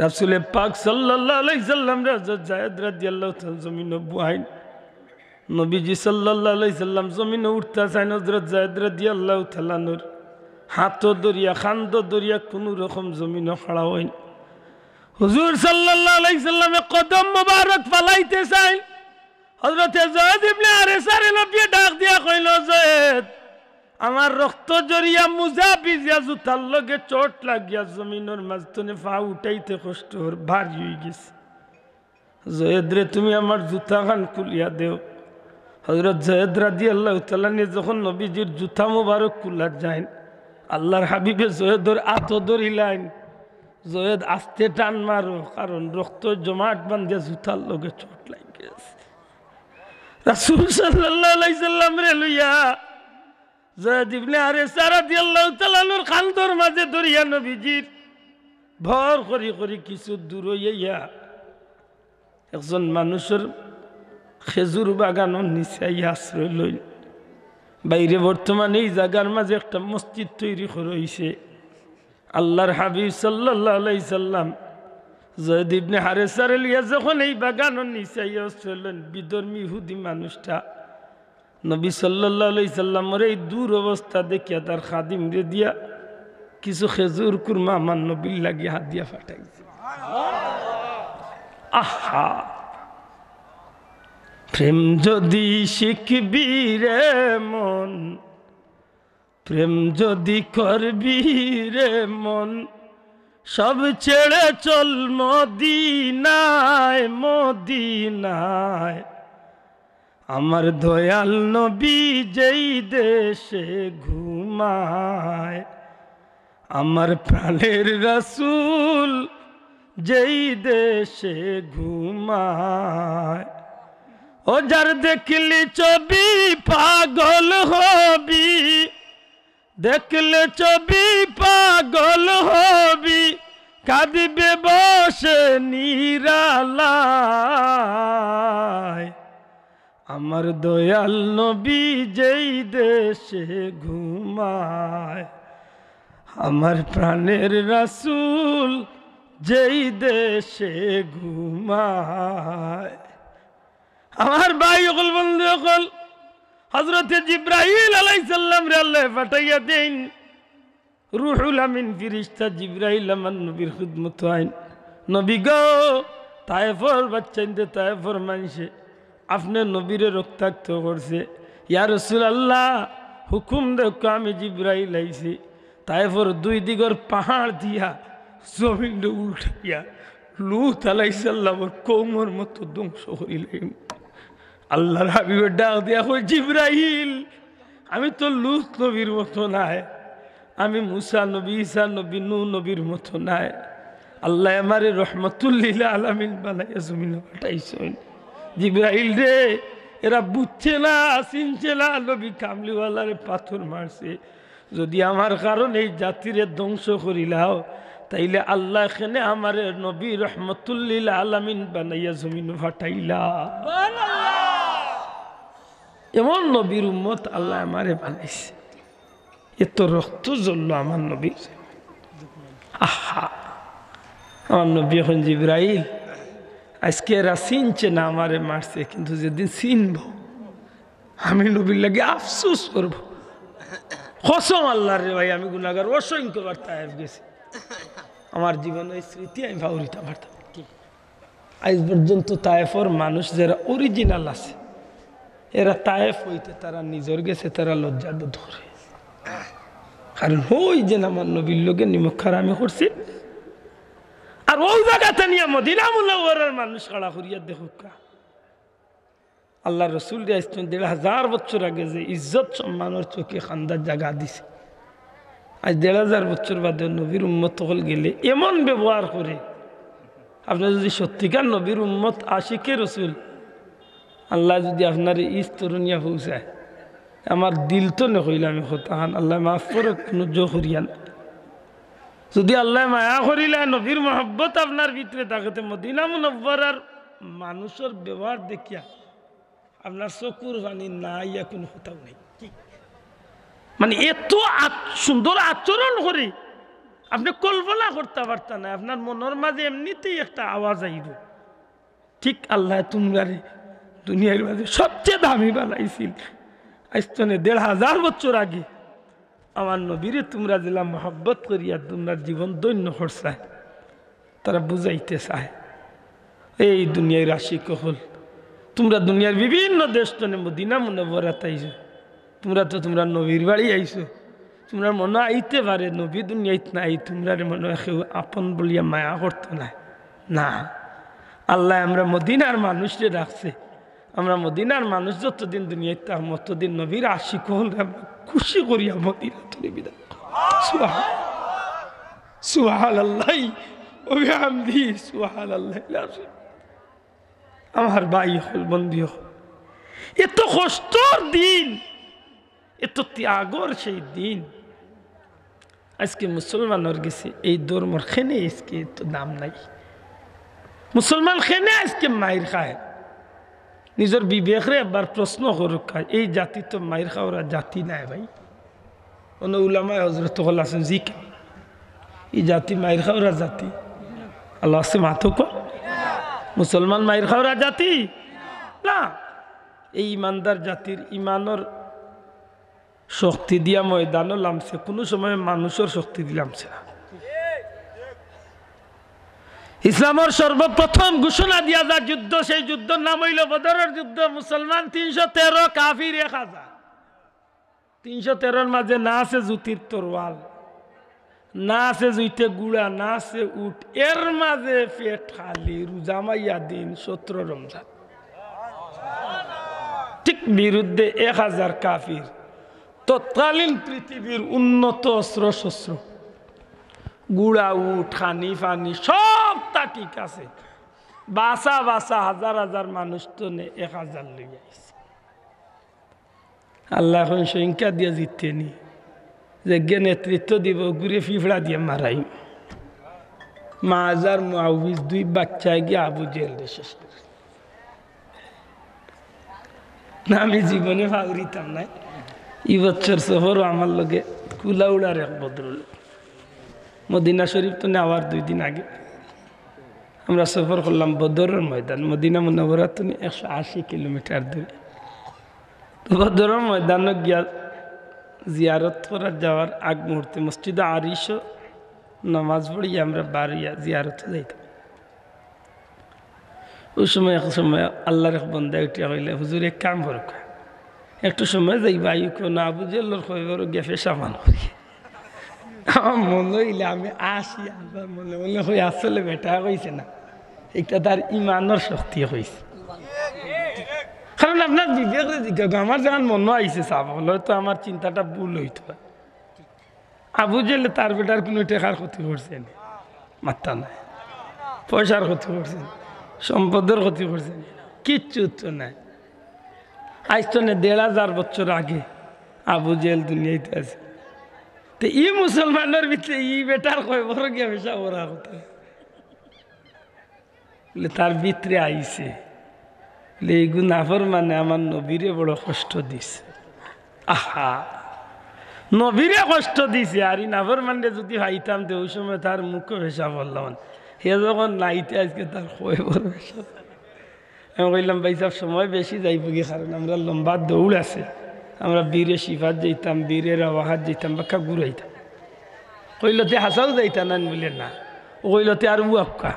রাসূলে পাক সাল্লাল্লাহু আলাইহি সাল্লামরে হযরত যায়েদ রাদিয়াল্লাহু তাআলা জমিনো বওয়াইন। নবীজি সাল্লাল্লাহু আলাইহি সাল্লাম জমিনো উঠতা চাইন, হযরত যায়েদ রাদিয়াল্লাহু তাআলা আনহুর হাতো ধরিয়া, কান্দো ধরিয়া কুনু রকম জমিনো খাড়া অইন। হুজুর সাল্লাল্লাহু আলাইহি সাল্লামে কদম মোবারক ফালাইতে চাইন, হযরতে যায়েদ ইবনে হারেসারে নবীয়ে ডাক দিয়া কইলো, যায়েদ, আমার রক্ত ঝরিয়া মুজা ভিজিয়া জুতার লগে চোট লাগিয়া জমিনর মাঝ তনে পা উঠাইতে কষ্ট অর, ভারি অই গেছে। যায়েদ রে, তুমি আমার জুতাখান খুলিয়া দেও। হযরত যায়েদ রাদিয়াল্লাহু তাআলা আনহু যখন নবীজির জুতা মোবারক খুলাত যাইন, আল্লাহর হাবিবে যায়েদর আতো ধরিলাইন, যায়েদ আস্তে টান মারো, কারণ রক্ত জমাট বান্ধিয়া জুতার লগে চোট লাগি গেছে। রাসূল সাল্লাল্লাহু আলাইহি সাল্লামরে লইয়া যায়েদ ইবনে হারেসা রাদিয়াল্লাহু তাআলা আনহুর কান্দর মাঝে ধরিয়া নবীজির ভর করি করি কিছু দূর অইয়া একজন মানুষর খেজুর বাগানর নিচে আইয়া আশ্রয় লইল। বাইরে বর্তমানে এই জাগার মাঝে একটা মসজিদ তৈরি করা অইছে। আল্লাহর হাবিব সাল্লাল্লাহু আলাইহি সাল্লাম যায়েদ ইবনে হারেসারে লইয়া যখন এই বাগানর নিচে আইয়া আশ্রয় লইন, বিধর্মী ইহুদি মানুষটা নবী সাল্লাল্লাহু আলাইহি সাল্লামর এই দুরবস্থা দেখিয়া তার খাদিমরে দিয়া কিছু খেজুর কুরমা আমার নবীর লাগি হাদিয়া পাঠাইছে। আহা, প্রেম যদি শিখবি রে মন, প্রেম যদি করবি রে মন, সব ছেড়ে চল মদিনায়, মদিনায়। আমার দয়াল নবী যেই দেশে ঘুমায়, আমার প্রাণের রাসূল যেই দেশে ঘুমায়। ও যার দেখলি ছবি পাগল হবি, দেখলে ছবি পাগল হবি, কাঁদিবে বসে নিরালায়। আমার দয়াল নবী যেই দেশে ঘুমায়, আমার প্রাণের রাসূল যেই দেশে ঘুমায়। আমার ভাই অকল, বন্ধু অকল, হযরতে জিব্রাইল আলাইহিস সালামরে আল্লায় পাঠাইয়া দেইন। রুহুল আমিন ফিরিস্তা জিব্রাইল আমার নবীর খিদমতো আইন। নবী গো, তায়েফর বাচ্চাইন্তে, তায়েফর মানষে আপনে নবীরে রক্তাক্ত করছে। ইয়া রাসূলুল্লাহ, হুকুম দেউক্কা, আমি জিব্রাইল আইছি। তায়েফর দুই দিগর পাহাড় দিয়া জমিনরে উল্টাইয়া লূত আলাইহিস সালামর কওমর মতো ধ্বংস করিলাইমু। আল্লাহর হাবিবে ডাক দিয়া কয়, জিব্রাইল, আমি তো লূত নবীর মতো নায়, আমি মুসা নবী, ঈসা নবী, নূহ নবীর মতো নায়। আল্লায় আমারে রহমাতুল্লিল আলামিন বানাইয়া জমিনো পাঠাইছইন। জিব্রাইল রে, এরা বুঝছে না, চিনছে না, নবী কামলিওয়ালারে পাথর মারছে। যদি আমার কারণে এই জাতিরে ধ্বংস করিলাও, তাইলে আল্লায় কেনে আমারে নবী রহমাতুল্লিল আলামিন বানাইয়া জমিনো পাঠাইলা। এমন নবীর উম্মত আল্লায় আমারে বানাইছে। এত রক্ত ঝরলো আমার নবীর। আহা, আমার নবী এখন, জিব্রাইল, আজকে এরা চিনছে না, আমারে মারছে, কিন্তু যেদিন চিনবো, আমি নবীর লাগি আফসোস করবো। কসম আল্লাহর রে ভাই, আমি গুনাহগার, অসংখ্যবার তায়েফ গেছি, আমার জীবনে এই স্মৃতি আমি পাউরিতাম পারতাম না। আজ পর্যন্ত তায়েফর মানুষ যারা অরিজিনাল আছে, এরা তায়েফ অইতে তারা নিজর গেছে তারা লজ্জা বোধ করে। কারণ অউ যে আমার নবীর লগে নিমক হারামি করছে, আর অউ জাগাত আনিয়া মদিনা মুনাওয়ারার মানুষ খাড়া করিয়া দেখউক্কা। আল্লাহর রসুলরে আইজ থনে দেড় হাজার বছর আগে যে ইজ্জত সম্মানর চউখে কান্দাত জাগা দিছে, আজ দেড় হাজার বছর বাদে নবীর উম্মত অকল গেলে এমন ব্যবহার করে, আপনে যদি সত্যিকার নবীর উম্মত আশিকে রসুল, আল্লায় যদি আপনারে ইজ তরুণিয়া পৌঁছায়, আমার দিল থনে কইলাম ই কথাখান, আল্লায় মাফ করউক, কুনু জো করিয়া না। যদি আল্লায় মায়া করিলায়, নবীর মহব্বত আপনার ভিতরে থাকে, তে মদিনা মুনাওয়ারার মানুষর ব্যবহার দেখিয়া আপনার চকুর পানি না আইয়া কুনু কথাউ নাই। মানে, এত আচ-, সুন্দর আচরণ করে, আপনে কল্পনা করতা পারতা না। আপনার মনর মাঝে এমনিতেই একটা আওয়াজ আইবো, ঠিক আল্লায় তুমরারে দুনিয়ার মাঝে সবচেয়ে দামি বানাইছিল। আইজ থনে দেড় হাজার বছর আগে আমার নবীরে তুমরা যেলা মহব্বত করিয়া তুমরার জীবন ধন্য করছায়, তারা বুঝাইতে চায়, এই দুনিয়ার আশিক অকল, তুমরা দুনিয়ার বিভিন্ন দেশ থনে মদিনা মুনাওয়ারাত আইছো, তুমরা তো তুমরার নবীর বাড়ি আইছো, তুমরার মনো আইতে পারে নবী দুনিয়াত নাই, তুমরারে মনো অয় কেউ আপন বলিয়া মায়া করতো নায়। না, আল্লায় আমরা মদিনার মানুষরে রাখছে। আমরা মদিনার মানুষ যতদিন দুনিয়াত থাকমু, অতদিন নবীর আশিক অকলরে আমরা খুশি করিয়া মদিনা থনে বিদায়। সুবহান-, সুবহানাল্লাহি ওয়া বিহামদিহি, সুবহানাল্লাহিল আযীম। আমার ভাই অকল, বন্ধু অকল, এত কষ্টর দিন, এত ত্যাগর সেই দিন। আজকে মুসলমানর গেছে এই ধর্মর কেনে আজকে তো দাম নাই। মুসলমান কেনে আজকে মাইর খায়? নিজর বিবেকরে একবার প্রশ্ন করউক্কা, এই জাতি তো মাইর খাওরা জাতি নায় ভাই। অনো উলামায়ে হজরত অকল আছইন, জি কা? ই জাতি মাইর খাওরা জাতি? আল্লাহ আছে মাতউক্কা। মুসলমান মাইর খাওরা জাতি না। এই ইমানদার জাতির ইমানর শক্তি দিয়া ময়দানো লামছে, কুনু সময় মানুষর শক্তি দি লামছে না। ইসলামর সর্বপ্রথম ঘোষণা দিয়া যা যুদ্ধ, সেই যুদ্ধর নাম অইলো বদরর যুদ্ধ। মুসলমান তিনশো তেরো, কাফির এক হাজার। তিনশো তেরোর মাঝে না আছে জুতির তরোয়াল, না আছে জুইতে গুড়া, না আছে উট, এর মাঝে পেট খালি, রোজা মাইয়া দিন, সতেরো রমজান। ঠিক বিরুদ্ধে এক হাজার কাফির, তৎকালীন পৃথিবীর উন্নত অস্ত্র শস্ত্র, গুড়া উট, খানি পানি, সবতা ঠিক আছে। বাছা বাছা হাজার হাজার মানুষ থনে এক হাজার লইয়া আইছে। আল্লায় এখন সংখ্যা দিয়া জিততে নি, যেগিয়ে নেতৃত্ব দিবো, অগুরে ফিফড়া দিয়া মারাইমু। মাজার মুআউইজ দুই বাচ্চায় গিয়া আবু জেহেলরে শেষ করে। না, আমি জীবনে পাউরিতাম নায়। ই বছর সফরো আমার লগে কুলাউড়ার এক ভদ্রলোক, মদিনা শরীফ থনে আওয়ার দুই দিন আগে আমরা সফর করলাম বদরর ময়দান, মদিনা মুনাওয়ারা থনে একশো আশি কিলোমিটার দূরে। তো বদরর ময়দানো গিয়া জিয়ারত করার যাওয়ার আগ মুহূর্তে মসজিদে আরিশো নামাজ পড়িয়া আমরা বারইয়া জিয়ারতো যাইতাম। অউ সময়, এক সময় আল্লাহর এক বন্দায় উঠিয়া কইলে, "হুজুর, এক কাম করউক্কা, একটু সময় যাইবা, আইউক্কা না, আবু জেহেলর কবরো গিয়া পেশাব পান করি।" আমার মনো অইলে আমি আসি, আবার মনে মনে কই, "আসলে বেটায় কইছে না, ইটা তার ইমানর শক্তি কইছে।" কারণ আপনার বিবেকরে জিকাউক্কা, আমার যেখান মনো আইছে সাব অকল, অয়তো আমার চিন্তাটা ভুল অইতো পারে। আবু জেলে তার বেটার কুনু টেকার ক্ষতি করছে নি? মাত্তা নাই। পয়সার ক্ষতি করছে নি? সম্পদর ক্ষতি করছে নি? কিচ্ছু তো নাই। আইজ তো নে দেড় হাজার বছর আগে আবু জেল দুনিয়াইত আছে। তে ই মুসলমানর ভিতরে ই বেটার কয়বরো গিয়া পেশাব করার কথা। বলে, তার ভিতরে আইছে। বলে, "এইগু নাফরমানে আমার নবীরে বড় কষ্ট দিছে।" আহা, নবীরে কষ্ট দিছে, আর ই নাফরমানরে যুদি পাইতাম, তে ওই সময় তার মুখো পেশাব করলাম। হে যখন নাইতে, আইজকে তার কয়বরো পেশাব। আমি কইলাম, "ভাইসাব, সময় বেশি যাইবোগি, কারণ আমরার লম্বা দৌড় আছে। আমরা বীরে শিফাত যাইতাম, বীরে রাওয়াহাত যাইতাম, বাক্কা ঘুরাইতাম।" কইলো, "তে হাছাউ যাইতা না নি?" বলে, "না।" ও কইলো, "তে আর উয়াক্কা।"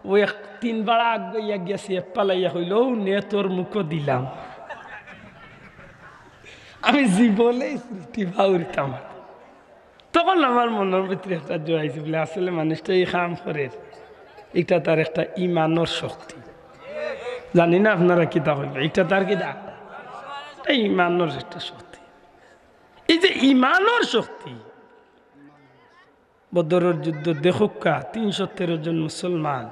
ও এক তিন বাড়া আগুয়াইয়া গেছে, এক পালাইয়া কইলো, "অউ নে তোর মুখো দিলাম।" আমি জীবনে স্মৃতি পাউরিতাম না। তখন আমার মনর ভিতরে একটা জোর আইছে, বলে, "আসলে মানুষটা ই কাম করের, ইটা তার একটা ইমানর শক্তি।" জানি না আপনারা কিতা কইবা, ইটা তার কিতা? এটা ইমানর একটা শক্তি। এই যে ইমানর শক্তি, বদরর যুদ্ধ দেখউক্কা, তিনশো তেরো জন মুসলমান,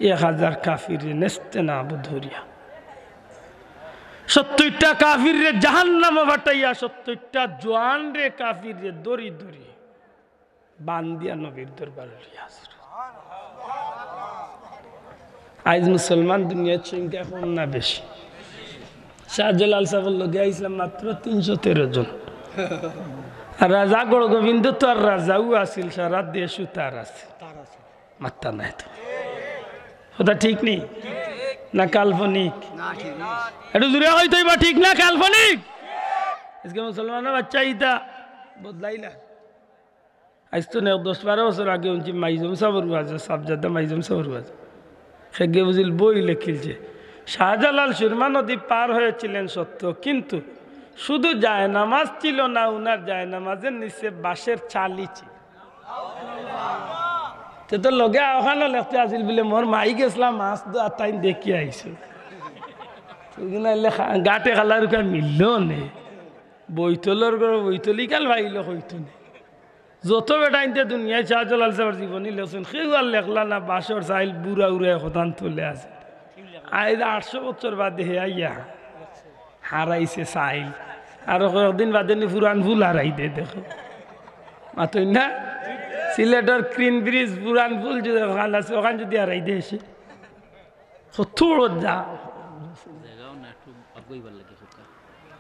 এক হাজার কাফিররে নেস্তে নাবুদ করিয়া, সত্তইরটা কাফিররে জাহান্নামো পাঠাইয়া, সত্তইরটা জোয়ানরে কাফিররে ধরি ধরি বান্দিয়া নবীর দরবারো লইয়া হাজির। আইজ মুসলমান দুনিয়ার সংখ্যা কম না বেশি? শাহজালাল সাবর লগে আইছলাম মাত্র তিনশো তেরো জন। আর রাজা গড়গোবিন্দ তো আর রাজাউ আছিল, সারা দেশও তার আছে। মাত্তা নাই তো। কথা ঠিক নি? না কাল্পনিক? না, ঠিক না। একটু জোরে কইতে অইবা, ঠিক না কাল্পনিক? আইজকে মুসলমানর বাচ্চা ইতা বদলাইলা। আইজ তো নেও দশ বারো বছর আগে হুনছি মাইজম সাবর ওয়াজো, সাবজাদা মাইজম সাবর ওয়াজো। হেগে বুঝিল বই লেখিলছে, শাহজালাল সুরমা নদী পার হয়েছিলেন সত্য, কিন্তু শুধু জায়নামাজ ছিল না, উনার জায়নামাজের নিচে বাঁশের চালি ছিল। তে তো লগে অখানো লেখতে আছিল বলে, "মোর মাই গেছলা মাছ ধরতে, তাইন দেখি আইছো।" তুই নাইলে খা-, গাটে খালার উকা মিললো নে। বইতলর ঘরে বইতলি কাল ভাইলো কইতো নে। যত বেটাইন্তে দুনিয়াত শাহজালাল সাবর জীবনী লেখছইন, কেউ আর লেখলা না, বাঁশর চাইল বুড়া উড়ায় খতান তুলে আছে। আইজ আটশো বছর বাদে হে আইয়া হারাইছে চাইল। আরো কয়েকদিন বাদে নি পুরান ফুল হারাই দে, দেখো। মাতইন না? সিলেটর গ্রিন ব্রিজ পুরান ফুল যদি ওখান আছে, ওখান যদি হারাই দে এসে। কত বড় যা। জাগাও না, একটু আগুয়াইবার লাগি হোক।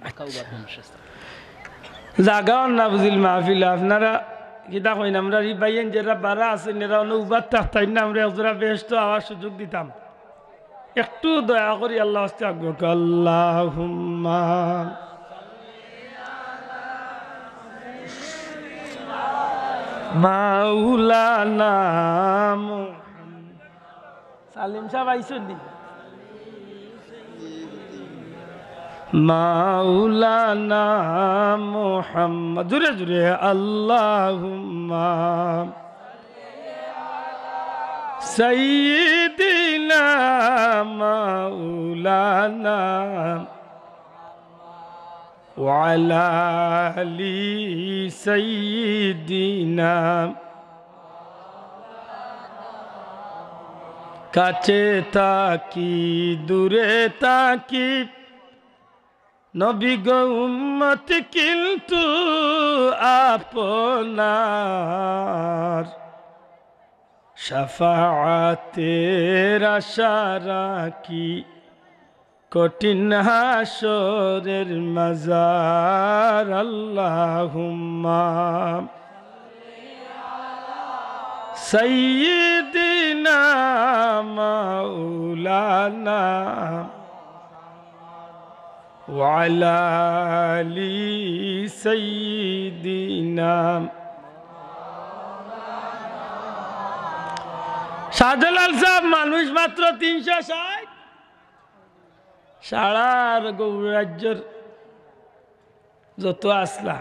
আচ্ছা। জাগাও না বুঝিল মাহফিল। আপনারা কিতা কইন, আমরার ই ভাইয়াইন যেরা বারা আছইন, এরা অনো উবাত থাকতাইন না, আমরা একজোড়া বেহেস্তো আওয়ার সুযোগ দিতাম। একটু দয়া করি আল্লাহ আস্তে আগুক। আল্লাহুম্মা মাওলানা মুহাম্মদ। সালিম সাব আইছইন নি? মাওলানা মুহাম্মদ। জোরে জোরে, আল্লাহুম্মা সাইয়্যিদিনা মাওলানা ওয়া আলা আলি সাইয়্যিদিনা। কাছে থাকি, দূরে থাকি, নবী গো উম্মত কিন্তু আপনার। শাফাআতের আশা রাখি, কঠিন হাশরের মাজার। আল্লাহুম্মা সাইয়্যিদিনা মাওলানা ওয়া আলা আলি সাইয়্যিদিনা। শাহজালাল সাব, মানুষ মাত্র তিনশো ষাইট। সারা গৌর রাজ্যর যত আছলা,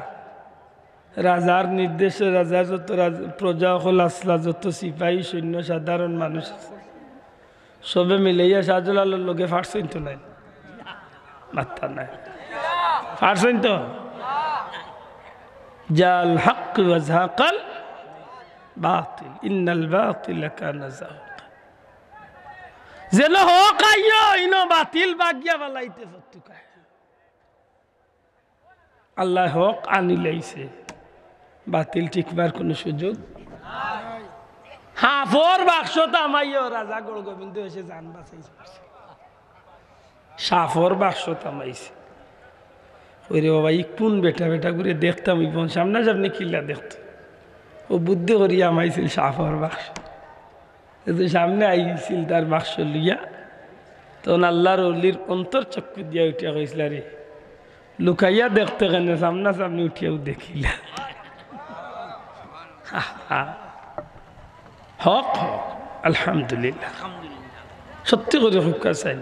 রাজার নির্দেশে রাজার যত রাজ-, প্রজা অকল আছলা, যত সিপাহী, সৈন্য, সাধারণ মানুষ আছলা, সবে মিলাইয়া শাহজালালর লগে পারছইন তো নায়? মাত্তা নাই। পারছইন তো? জাআল হক ওয়া যাহাকাল বাতিল, ইন্নাল বাতিলা কানা যাহুকা। যেন হক আইও, ইনো বাতিল ভাগিয়া ফালাইতে ফতুকায়। আল্লায় হক আনিলাইছে, বাতিল টিকবার কুনু সুযোগ। সাফর বাক্সত হামাইও রাজা গৌড়গোবিন্দ এসে জান বাঁচাইছে। সাফর বাক্সত হামাইছে। ওরে বাবা, ই কুন বেটা বেটা করি দেখতাম, ইবন সামনাসামনি কিলা দেখতো। অউ বুদ্ধি করি হামাইছিল সাফর বাক্স। এ তো সামনে আইছিল তার বাক্স লইয়া। তখন আল্লার অলির অন্তর চক্ষু দিয়া উঠিয়া কইছিলা, "রে, লুকাইয়া দেখতে কেনে, সামনাসামনি উঠিয়াউ দেখিলা।" হক, হক, আলহামদুলিল্লাহ। সত্যি করি কউক্কা চাই,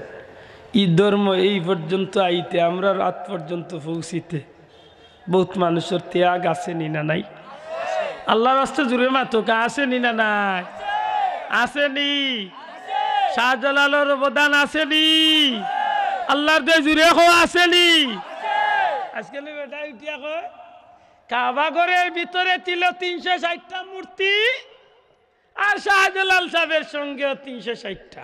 ই ধর্ম এই পর্যন্ত আইতে, আমরার আত পর্যন্ত পৌঁছিতে বউত মানুষর ত্যাগ আছে নি না নাই? আল্লার ওয়াস্তে জুরে মাতউক্কা, আছে নি না নাই? আছে নি? শাহজালালর অবদান আছে নি? আল্লার দোয়াই জুরে কও, আছে নি? আজকাল বেটা উঠিয়া কয়, কাবা ঘরর ভিতরে তিল তিনশো ষাইটটা মূর্তি, আর শাহজালাল সাবর সঙ্গেও তিনশো ষাইটটা।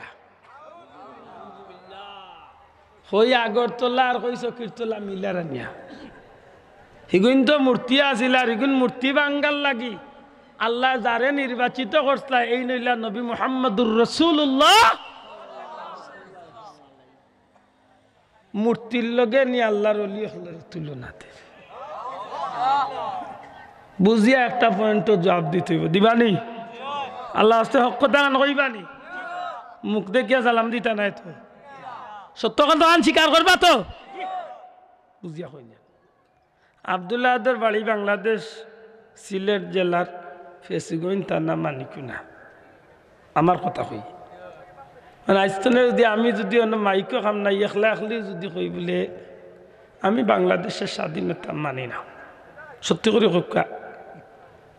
কই আগরতলা আর কই চকিরতলা মিলাইরা নিয়া। হিগুইন তো মূর্তি আছিল, আর হিগুইন মূর্তি ভাঙ্গার লাগি আল্লায় যারে নির্বাচিত করছলা, এইন অইলা নবী মুহাম্মদুর রাসূলুল্লাহ। মূর্তির লগে নি আল্লার অলি অকলরে তুলনা দের। বুঝিয়া একটা পয়েন্টর জুয়াব দিতে অইবো। দিবা নি? আল্লার ওয়াস্তে হক কথা খান কইবা নি? মুখ দেখিয়া সালাম দিতা নায় তো। সত্য কথা খান স্বীকার করবা তো? বুঝিয়া কইন। আব্দুল আহাদর বাড়ি বাংলাদেশ, সিলেট জেলার ফেঞ্চুগঞ্জ থানা মানিককুনা। আমার কথা কই, মানে, আইজ থনে যুদি আমি যুদি অনো মাইকও কাম নাই, একলা একলিও যুদি কই বুলে, "আমি বাংলাদেশর স্বাধীনতা মানি না।" সত্যি করি কউক্কা,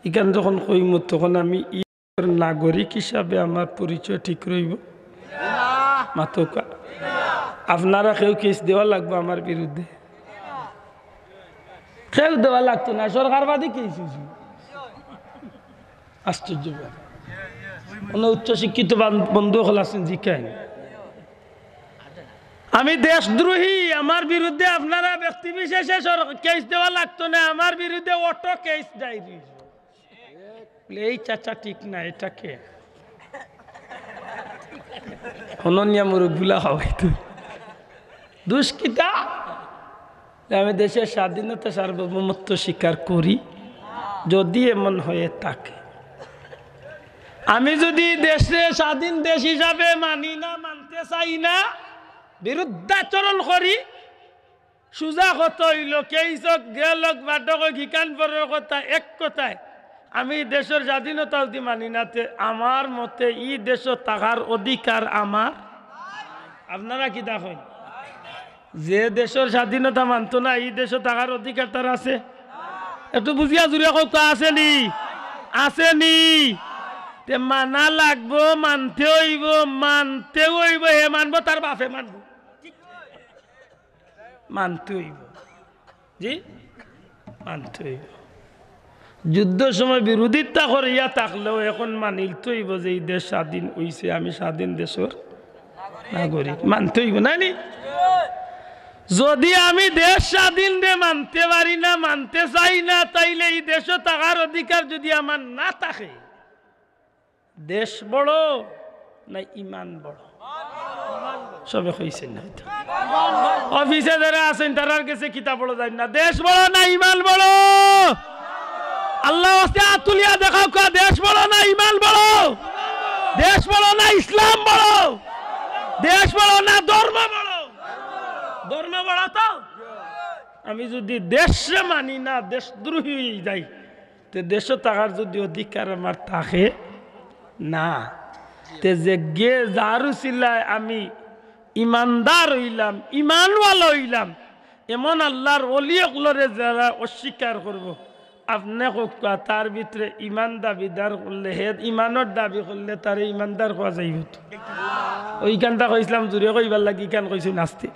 ইখান যখন কইমু, তখন আমি ই নাগরিক হিসাবে আমার পরিচয় ঠিক রইবো? মাতউক্কা। আপনারা কেউ কেস দেওয়া লাগবো আমার বিরুদ্ধে? কেউ দেওয়া লাগতো না, সরকার বাদে কেস অইছে। আশ্চর্য ব্যাপার। অনো উচ্চ শিক্ষিত বান-, বন্ধু অকল আছইন, জিকাইন। আমি দেশদ্রোহী, আমার বিরুদ্ধে আপনারা ব্যক্তি বিশেষে সর-, কেস দেওয়া লাগতো না, আমার বিরুদ্ধে অটো কেস ডায়েরি অইছে। বলে, "এই চাচা ঠিক না, এটা কে?" অনো নিয়া মুরব্বিলা খাওয়াইতো। দুষ কিতা? যে আমি দেশর স্বাধীনতা সার্বভৌমত্ব স্বীকার করি, যুদি এমন হয়ে থাকে। আমি যুদি দেশরে স্বাধীন দেশ হিসাবে মানি না, মানতে চাই না, বিরুদ্ধাচরণ করি, সুজা কথা অইলো, কেইসক গেলক বাটক হিকান পরর কথা, এক কথায় আমি দেশর স্বাধীনতা যুদি মানি না, তে আমার মতে ই দেশো থাকার অধিকার আমার। আপনারা কিতা কইন? যে দেশর স্বাধীনতা মানতো না, ই দেশো থাকার অধিকার তার আছে? একটু বুঝিয়া জুরে কউক্কা, আছে নি? আছে নি? তে মানা লাগবো, মানতে অইবো, মানতে অইবো, হে মানবো, তার বাপে মানবো। মানতে অইবো। জি? মানতে অইবো। যুদ্ধর সময় বিরোধিতা করিয়া থাকলেও এখন মানিলতে অইবো যে ই দেশ স্বাধীন অইছে, আমি স্বাধীন দেশর নাগরিক। মানতে অইবো, নায় নি? যুদি আমি দেশ স্বাধীন রে মানতে পারি না, মানতে চাই না, তাইলে ই দেশো থাকার অধিকার যুদি আমার না থাকে, দেশ বড় না ইমান বড়? সবে কইছইন না হয়তো। অফিসে যারা আছইন, তারার গেছে কিতা বড় জানি না। দেশ বড় না ইমান বড়? আল্লার ওয়াস্তে আত তুলিয়া দেখাউক্কা, দেশ বড় না ইমান বড়? দেশ বড় না ইসলাম বড়? দেশ বড় না ধর্ম বড়? ধর্ম বড় তো। আমি যুদি দেশরে মানি না, দেশদ্রোহী অই যাই, তে দেশো থাকার যুদি অধিকার আমার থাকে না, তে যেগিয়ে যার উছিলায় আমি ইমানদার অইলাম, ইমানওয়ালা অইলাম, এমন আল্লার অলি অকলরে যারা অস্বীকার করবো, আপনে কউক্কা, তার ভিতরে ইমান দাবিদার করলে, হে ইমানর দাবি করলে তারে ইমানদার কওয়া যাইবো তো? অউ ইখানতা কইছলাম জুরে কইবার লাগি, ইখান কইছইন আস্তে।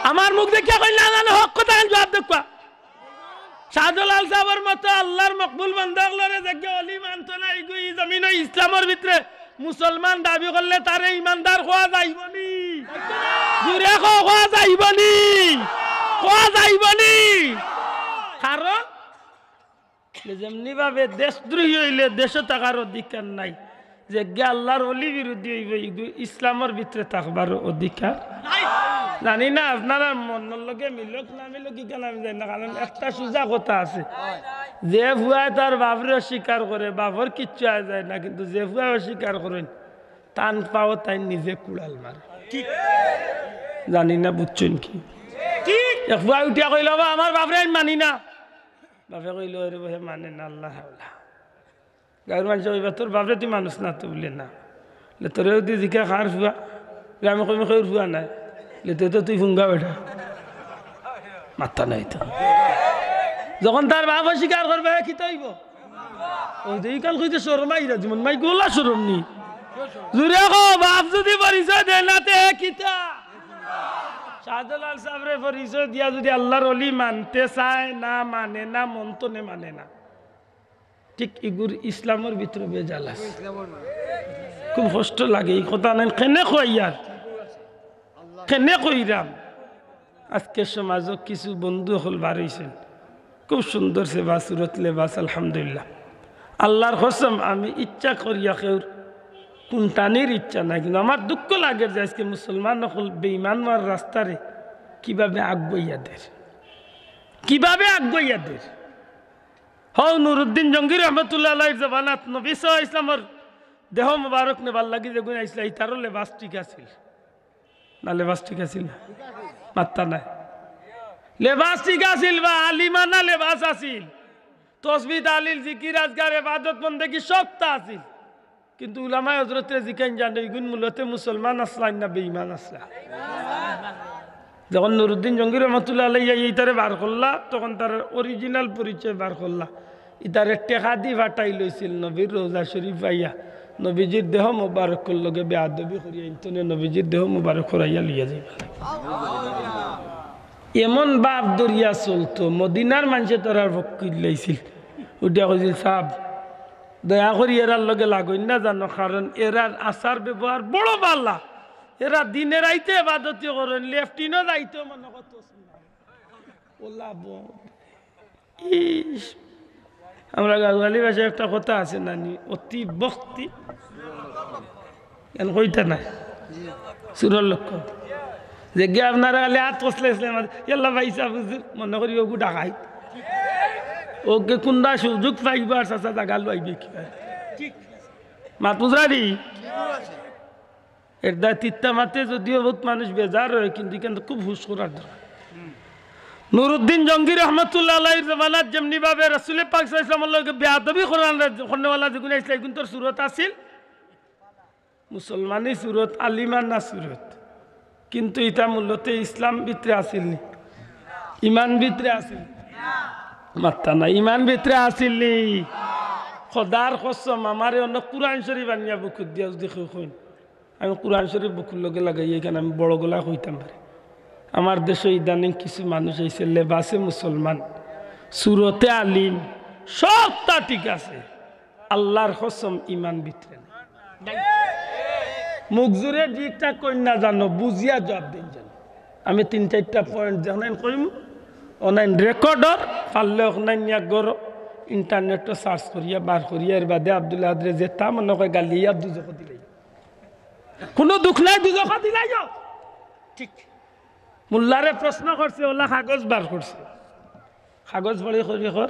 আমার মুখ দেখিয়া কইন না, না, না, হক কথা, জুয়াব দেউক্কা। শাহজালাল সাবর মতো আল্লার মকবুল বন্দা অকলরে যেগিয়ে অলি মানতো না, ইগু ই জমিনো ইসলামর ভিতরে মুসলমান দাবি করলে তারে ইমানদার কওয়া যাইবো নি? জুরে কও, কওয়া যাইবো নি? কওয়া যাইবো নি? কারণ যেমনি ভাবে দেশদ্রোহী অইলে দেশো থাকার অধিকার নাই, যেগিয়ে আল্লার অলি বিরোধী অইবো, ইগু ইসলামর ভিতরে থাকবার অধিকার নাই। জানি না আপনারার মনর লগে মিলউক না মিলউক, ইখান আমি জানি না, কারণ একটা সুজা কথা আছে, যে ফুয়ায় তার বাপরে অস্বীকার করে, বাপর কিচ্ছু আয় যায় না, কিন্তু যে ফুয়ায় অস্বীকার করইন, তান পাও তাইন নিজে কুড়াল মারে। ঠিক। জানি না বুঝছইন কি? ঠিক। এক ফুয়ায় উঠিয়া কইলো, "বা, আমার বাপরে আমি মানি না।" বাপে কইলো, "আরে হে মানে না, আল্লাহ হাওলা।" গাঁওর মানষে কইবা, "তোর বাপরে তুই মানুষ না তো?" বুলে, "না।" বুলে, "তোরে যদি জিকা কার ফুয়া?" বুলে, "আমি কইমু কেউর ফুয়া নায়।" বুলে, "তে তো তুই ফুঙ্গা বেটা।" মাত্তা নাই তো। যখন তার বাপ অস্বীকার করবে, হে কিতা অইবো? অউ যে ইখান কইতে শরম আইরা, যেমন মাই গোলা শরম নি। জুরে কও, বাপ যদি পরিচয় দেয় না, তে হে কিতা? শাহজালাল সাবরে পরিচয় দিয়া যদি আল্লার অলি মানতে চায় না, মানে না, মন তনে মানে না। ঠিক ইগুর ইসলামর ভিতরে বেজাল আছে। খুব কষ্ট লাগে ই কথা নাইন, কেনে কইয়ার, কেনে কইরাম। আজকে সমাজো কিছু বন্ধু অকল বার অইছইন, খুব সুন্দর সেবা সুরত লেবাস, আলহামদুলিল্লাহ। আল্লার কসম, আমি ইচ্ছা করিয়া কেউর কুনটানির ইচ্ছা নাই, কিন্তু আমার দুঃখ লাগের যে আজকে মুসলমান অকল বেইমান অওয়ার রাস্তারে কিভাবে আগুয়াইয়া দের, কিভাবে আগুয়াইয়া দের। হউ, নুরুদ্দিন জঙ্গি রহমতুল্লাহ আলাইহির জমানাত নবী সাল্লাল্লাহু আলাইহি ওয়াসাল্লামর দেহ মুবারক নেবার লাগি যেগুন আইছলা, ইতারও লেবাস ঠিক আছিল না? লেবাস ঠিক আছিল না? মাত্তা নাই। লেবাস ঠিক আছিল বা, আলিমানা লেবাস আছিল। তসবি, তাহলিল, জিকির, আজকার, ইবাদত, বন্দেগি সবতা আছিল। কিন্তু উলামায়ে হজরতরে জিকাইন জানো, ইগুন মূলতে মুসলমান আছলা না বেইমান আছলা? যখন নুরুদ্দিন জঙ্গি রহমতুল্লাহ আলাইহি ইতারে বার করলা, তখন তার original পরিচয় বার করলা। ইতারে টেকা দি ফাটাইল অইছিল নবীর রওজা শরীফ আইয়া, নবীজির দেহ মোবারকর লগে বেয়াদবি করিয়া ইনতনে নবীজির দেহ মোবারক করাইয়া লইয়া যাইবা। এমন বাপ ধরিয়া চলতো, মদিনার মানষে তারার পক্ষ লইছিল। উঠিয়া কইছিল, "সাব, দয়া করি এরার লগে লাগইন না জানো, কারণ এরার আচার ব্যবহার বড় বালা। এরা দিনে রাইতে ইবাদতি করইন, লেফটিনও যাইতো মনে করতো।" ওলা ব-, ইস, আমরা গাওয়ালি ভাষায় একটা কথা আছে নানি, অতি ভক্তি, এন কইতা না, চুরর লক্ষণ। যেগিয়ে আপনারা খালি আত কষলে আসলে, "ইয়াল্লা ভাই সাব হুজুর", মনে করি ওগু ডাকাইত। ওগু কুনটা সুযোগ পাইবা আর চাচা জাগা লইবে কি? মাত বুঝরা দি? এর দায় তিত্তা মাতে যদিও বহুত মানুষ বেজার অয়, কিন্তু ইখান তো খুব হুশ করার দরকার। নুরুদ্দিন জঙ্গি রহমতুল্লাহ আলাইহির জমানাত যেমনি ভাবে রাসুলে পাক সাল্লাল্লাহু আলাইহি ওয়াসাল্লামর লগে বেয়াদবি করার, করনেওয়ালা যেগুন আইছলা, ইগুনতর সুরত আছিল মুসলমানি সুরত, আলিমানা সুরত, কিন্তু ইতা মূলতে ইসলাম ভিতরে আছিল নি? ইমান ভিতরে আছিল? মাত্তা না, ইমান ভিতরে আছিল নি? খোদার কসম, আমারে অন্য কুরআন শরীফ আনিয়া বুকুত দিয়া যদি কেউ কইন, আমি কুরআন শরীফ বুকুর লগে লাগাইয়া ইখান আমি বড় গলায় কইতাম পারি। আমার দেশো ইদানিং কিছু মানুষ আইছে, লেবাসে মুসলমান, সুরতে আলিম, সবতা ঠিক আছে, আল্লার কসম ইমান ভিতরে নাই। মুখ জুরে যেটা কইন না জানো, বুঝিয়া জবাব দিন জানো। আমি তিন চাইরটা point যেখান কইমু, অনলাইন রেকর্ডর, পারলে অনলাইন নিয়া গরো, ইন্টারনেটো সার্চ করিয়া, বার করিয়া, এর বাদে আব্দুল আহাদরে যেতা মনে কয় গালিয়া দুজখো দিলাইও। কুনু দুখ নাই, দুজখো দিলাইও। ঠিক। মোল্লারে প্রশ্ন করছে, ওলা কাগজ বার করছে। কাগজ পড়ি করি কর,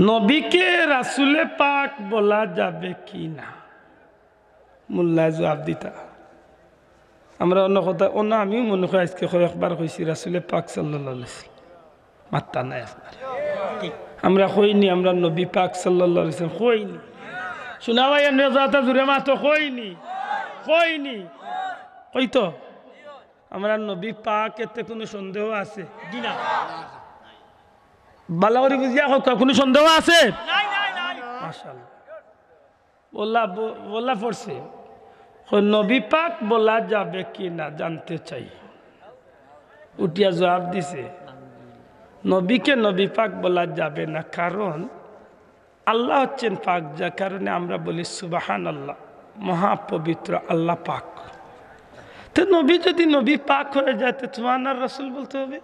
"নবীকে রাসুলে পাক বলা যাবে কি না?" মোল্লায় জবাব দিতা। আমরা অন্য কথা, অন্য আমিও মনে করি আজকে কয়েকবার কইছি রাসুলে পাক সাল্লাল্লাহু আলাইহি ওয়াসাল্লাম। মাত্তা নাই আপনার। আমরা কইনি, আমরা নবী পাক সাল্লাল্লাহু আলাইহি ওয়াসাল্লাম কইনি। শোনা ভাই, এমনি যাতা জুরে মাতো কইনি, কইনি। কই তো? আমরা নবী পাক এতে কুনু সন্দেহ আছে? জি না। বালা করি বুঝিয়া কউক্কা, কুনু সন্দেহ আছে? নাই, নাই, নাই। মাশাআল্লাহ। ওলা ব-, ওলা পড়ছে। কয়, "নবী পাক বলা যাবে কি না জানতে চাই।" উঠিয়া জবাব দিছে, নবীকে নবী পাক বলা যাবে না, কারণ আল্লাহ হচ্ছেন পাক, যার কারণে আমরা বলি সুবহানাল্লাহ, মহাপবিত্র আল্লাহ পাক। তো নবী যদি নবী পাক হয়ে যায়, তো সুবহানার রাসূল বলতে হবে?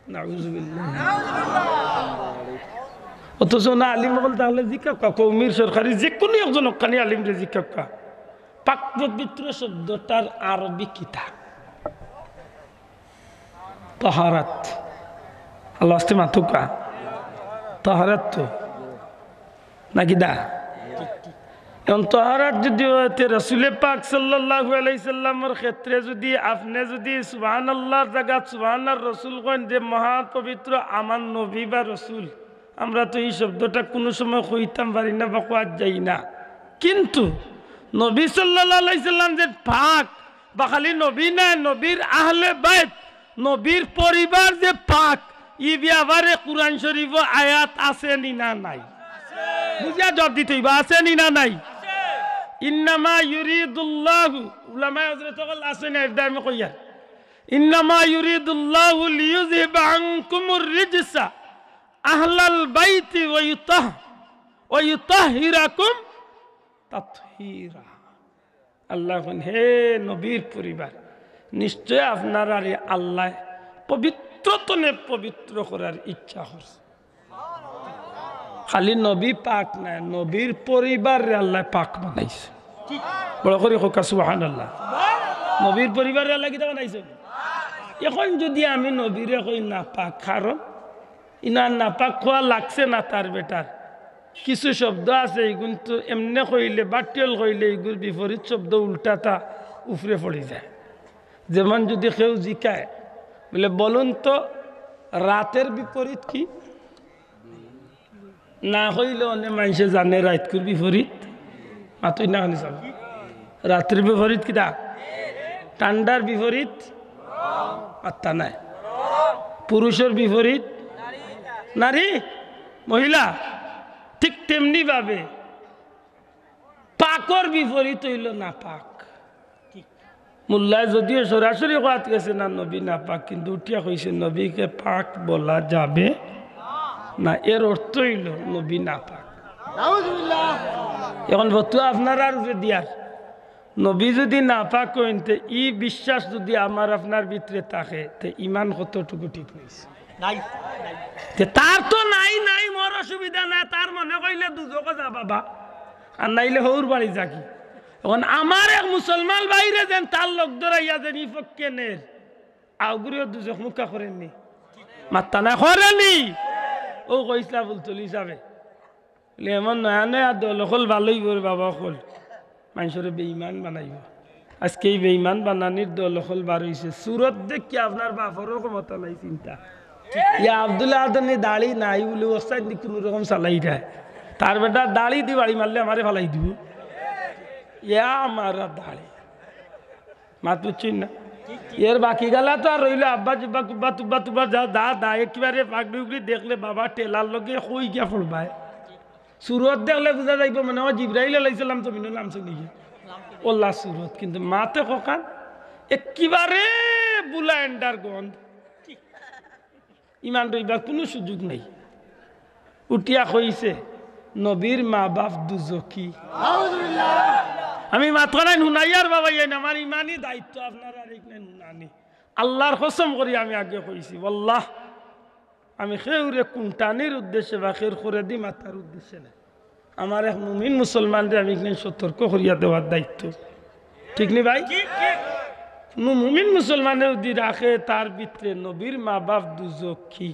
নাউজুবিল্লাহ। অথচ না, আলিম অকল তাহলে জিকাউক্কা, কওমির, সরকারি, যে কোনো একজন হক্কানি আলিমরে জিকাউক্কা, পাক পবিত্র শব্দটার আরবি কিতা? তাহারাত। আল্লাহ আস্তে মাতুক্কা। তাহারাত তো। নাকি দা? এখন তাহারাত যদি অয়, তে রাসূলে পাক সাল্লাল্লাহু আলাইহি সাল্লামর ক্ষেত্রে যদি আপনে যদি সুবহানাল্লাহর জাগাত সুবহানার রাসূল কইন, যে মহান পবিত্র আমার নবী বা রাসূল, আমরা তো ই শব্দটা কুনু সময় কইতাম পারি না বা কওয়াত যায় না। কিন্তু নবী সাল্লাল্লাহু আলাইহি সাল্লাম যে পাক, বা খালি নবী নায়, নবীর আহলে বাইত, নবীর পরিবার যে পাক, ই ব্যাপারে কুরআন শরীফো আয়াত আছে নি না নাই? বুঝিয়া জবাব দিতে অইবো, আছে নি না নাই? ইন্নামা ইউরিদুল্লাহু, উলামায়ে হযরত অকল আছে না, এর দায় আমি কইয়ার। ইন্নামা ইউরিদুল্লাহু লিইউযহিবা আনকুমুর রিজসা আহলাল বাইতি ওয়া ইউতাহ-, ওয়া ইউতাহহিরাকুম তাতহীরা। আল্লাহ কইন, হে নবীর পরিবার, নিশ্চয় আপনারারে আল্লাহ পবিত্র তনে পবিত্র করার ইচ্ছা করছে। খালি নবী পাক নায়, নবীর পরিবাররে আল্লাহ পাক বানাইছে। বড় করি কউক্কা সুবহানাল্লাহ। নবীর পরিবাররে আল্লাহ কিতা বানাইছে? এখন যদি আমি নবীরে কই না পাক, কারণ ইনার নাপাক কওয়া লাগছে না তার বেটার। কিছু শব্দ আছে, ইগুন তো এমনে কইলে, বাটিয়ল কইলে, ইগুর বিপরীত শব্দ উল্টাটা উপরে পড়ি যায়। যেমন যদি কেউ জিকায়, বলে, "বলুন তো, রাতের বিপরীত কি?" না কইলে অনে মানষে জানে রাইতকুর বিপরীত। মাতইন না খানি চাও। রাতের বিপরীত কিতা? ঠান্ডার বিপরীত? মাত্তা নাই। পুরুষর বিপরীত? নারী? মহিলা? ঠিক তেমনি ভাবে পাকর বিপরীত অইলো নাপাক। মোল্লায় যদিও সরাসরি কওয়াত গেছে না নবী নাপাক, কিন্তু উঠিয়া কইছে নবীকে পাক বলা যাবে না, এর অর্থ অইলো নবী নাপাক। নাউজুবিল্লাহ। এখন ফতুয়া আপনারার উপরে দিয়ার, নবী যদি নাপাক অইন, তে ই বিশ্বাস যদি আমার আপনার ভিতরে থাকে, তে ইমান কতটুকু ঠিক অইছে? নাই। তে তার তো নাই, নাই, মোর অসুবিধা নাই, তার মনে কইলে দুজখো যা বাবা, আর নাইলে হউর বাড়ি যাগি। এখন আমার এক মুসলমান ভাইরে যেন তার লগ ধরাইয়া যেন ই পক্ষে নের, আউগুরিও দুজখ মুখা করেননি, মাত্তা না করেনি। ও কইছলা ফুলতলি সাবে, বলে, "এমন নয়া নয়া দল অকল ভালা অইবো রে বাবা অকল, মানষরে বেঈমান বানাইবো।" আজকে ই বেঈমান বানানির দল অকল বার অইছে। সুরত দেখিয়া আপনার বাপরও ক্ষমতা নাই চিন্তা। ইয়া আব্দুল আহাদর নি দাড়ি নাই বলে ওস্তাদ নি কুনু রকম চালাই যায়। তার বেটা দাড়ি দি বাড়ি মারলে আমারে ফালাই দিবো। ইয়া আমার দাড়ি। মাত বুঝছইন না? এর বাকি গালা তো আর রইলো আব্বা জুব্বা কুব্বা তুব্বা তুব্বা যা দা দা একেবারে পাগড়ি উগড়ি দেখলে বাবা টেলার লগে কই গিয়া পড়বায়। সুরত দেখলে বুঝা যাইবো মনে অয় জিব্রাইল আলাইহিস সালাম জমিনো নামছে নিয়ে। ওলা সুরত, কিন্তু মাতে কখান একেবারে বুলা এন্ডার গন্ধ। ইমান রইবার কুনু সুযোগ নাই। উঠিয়া কইছে, "নবীর মা বাপ দুজখি।" আমি মাতখানাইন হুনাইয়ার বাবা, ইয়াইন আমার ইমানি দায়িত্ব আপনারার ইখানাইন হুনানি। আল্লাহর কসম করি আমি আগে কইছি, ওয়াল্লাহ, আমি কেউরে কুন্টানির উদ্দেশ্যে বা কেউর খরেদি মাতার উদ্দেশ্যে না। আমার এক মুমিন মুসলমানরে আমি ইখান সতর্ক করিয়া দেওয়ার দায়িত্ব। ঠিক নি ভাই? কুনু মুমিন মুসলমানে যদি রাখে তার ভিতরে নবীর মা বাপ দুজখি,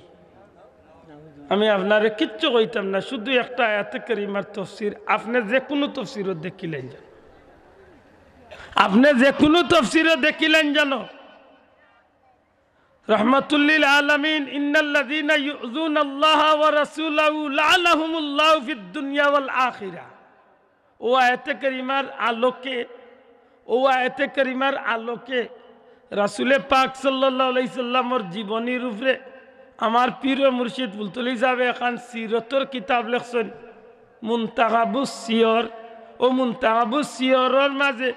আমি আপনারে কিচ্ছু কইতাম না, শুধু একটা আয়াতে কারিমার তফসির, আপনে যে কুনু তফসিরও দেখিলাইন যানো, আপনে যে কুনু তফসিরও দেখিলাইন যানো, রহমাতুল্লিল আলামিন, ইন্নাল্লাযীনা ইউযুনাল্লাহা ওয়া রাসূলাহু লাআনাহুমুল্লাহু ফিদ দুনিয়া ওয়াল আখিরা। ও আয়াতে কারিমার আলোকে, ও আয়াতে কারিমার আলোকে রাসূলে পাক সাল্লাল্লাহু আলাইহি সাল্লামর জীবনীর উপরে আমার পীর ও মুর্শিদ ফুলতলি সাহেব একখান সিরতর কিতাব লেখছইন, মুনতাখাবুস সিয়র। ও মুনতাখাবুস সিয়রর মাঝে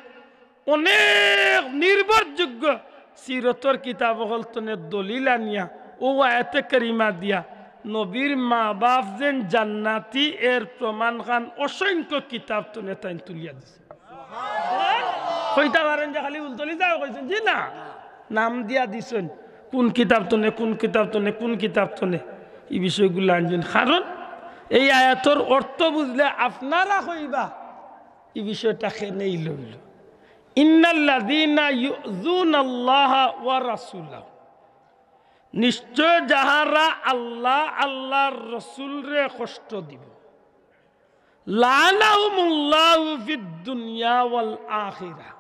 অনেক নির্ভরযোগ্য সিরতর কিতাব অকল তনে দলিল আনিয়া অউ আয়াতে কারিমা দিয়া নবীর মা বাপ যেন জান্নাতি, এর প্রমাণ খান অসংখ্য কিতাব তনে তাইন তুলিয়া দিছে। কইতা পারইন যে খালি উলতলি যাও কইছইন, জি না, নাম দিয়া দিছইন, কুন কিতাব তনে, কুন কিতাব তনে, কুন কিতাব তনে, ই বিষয়গুলা আনছইন। কারণ এই আয়াতর অর্থ বুঝলে আপনারা কইবা, ই বিষয়টা কেনে ইলা অইলো। ইন্নাল্লাযীনা ইউযুনাল্লাহা ওয়া রাসূলাহু, নিশ্চয় যাহারা আল্লাহ, আল্লাহর রসুলরে কষ্ট দিবো, লাআনাহুমুল্লাহু ফিদ দুনিয়া ওয়াল আখিরা,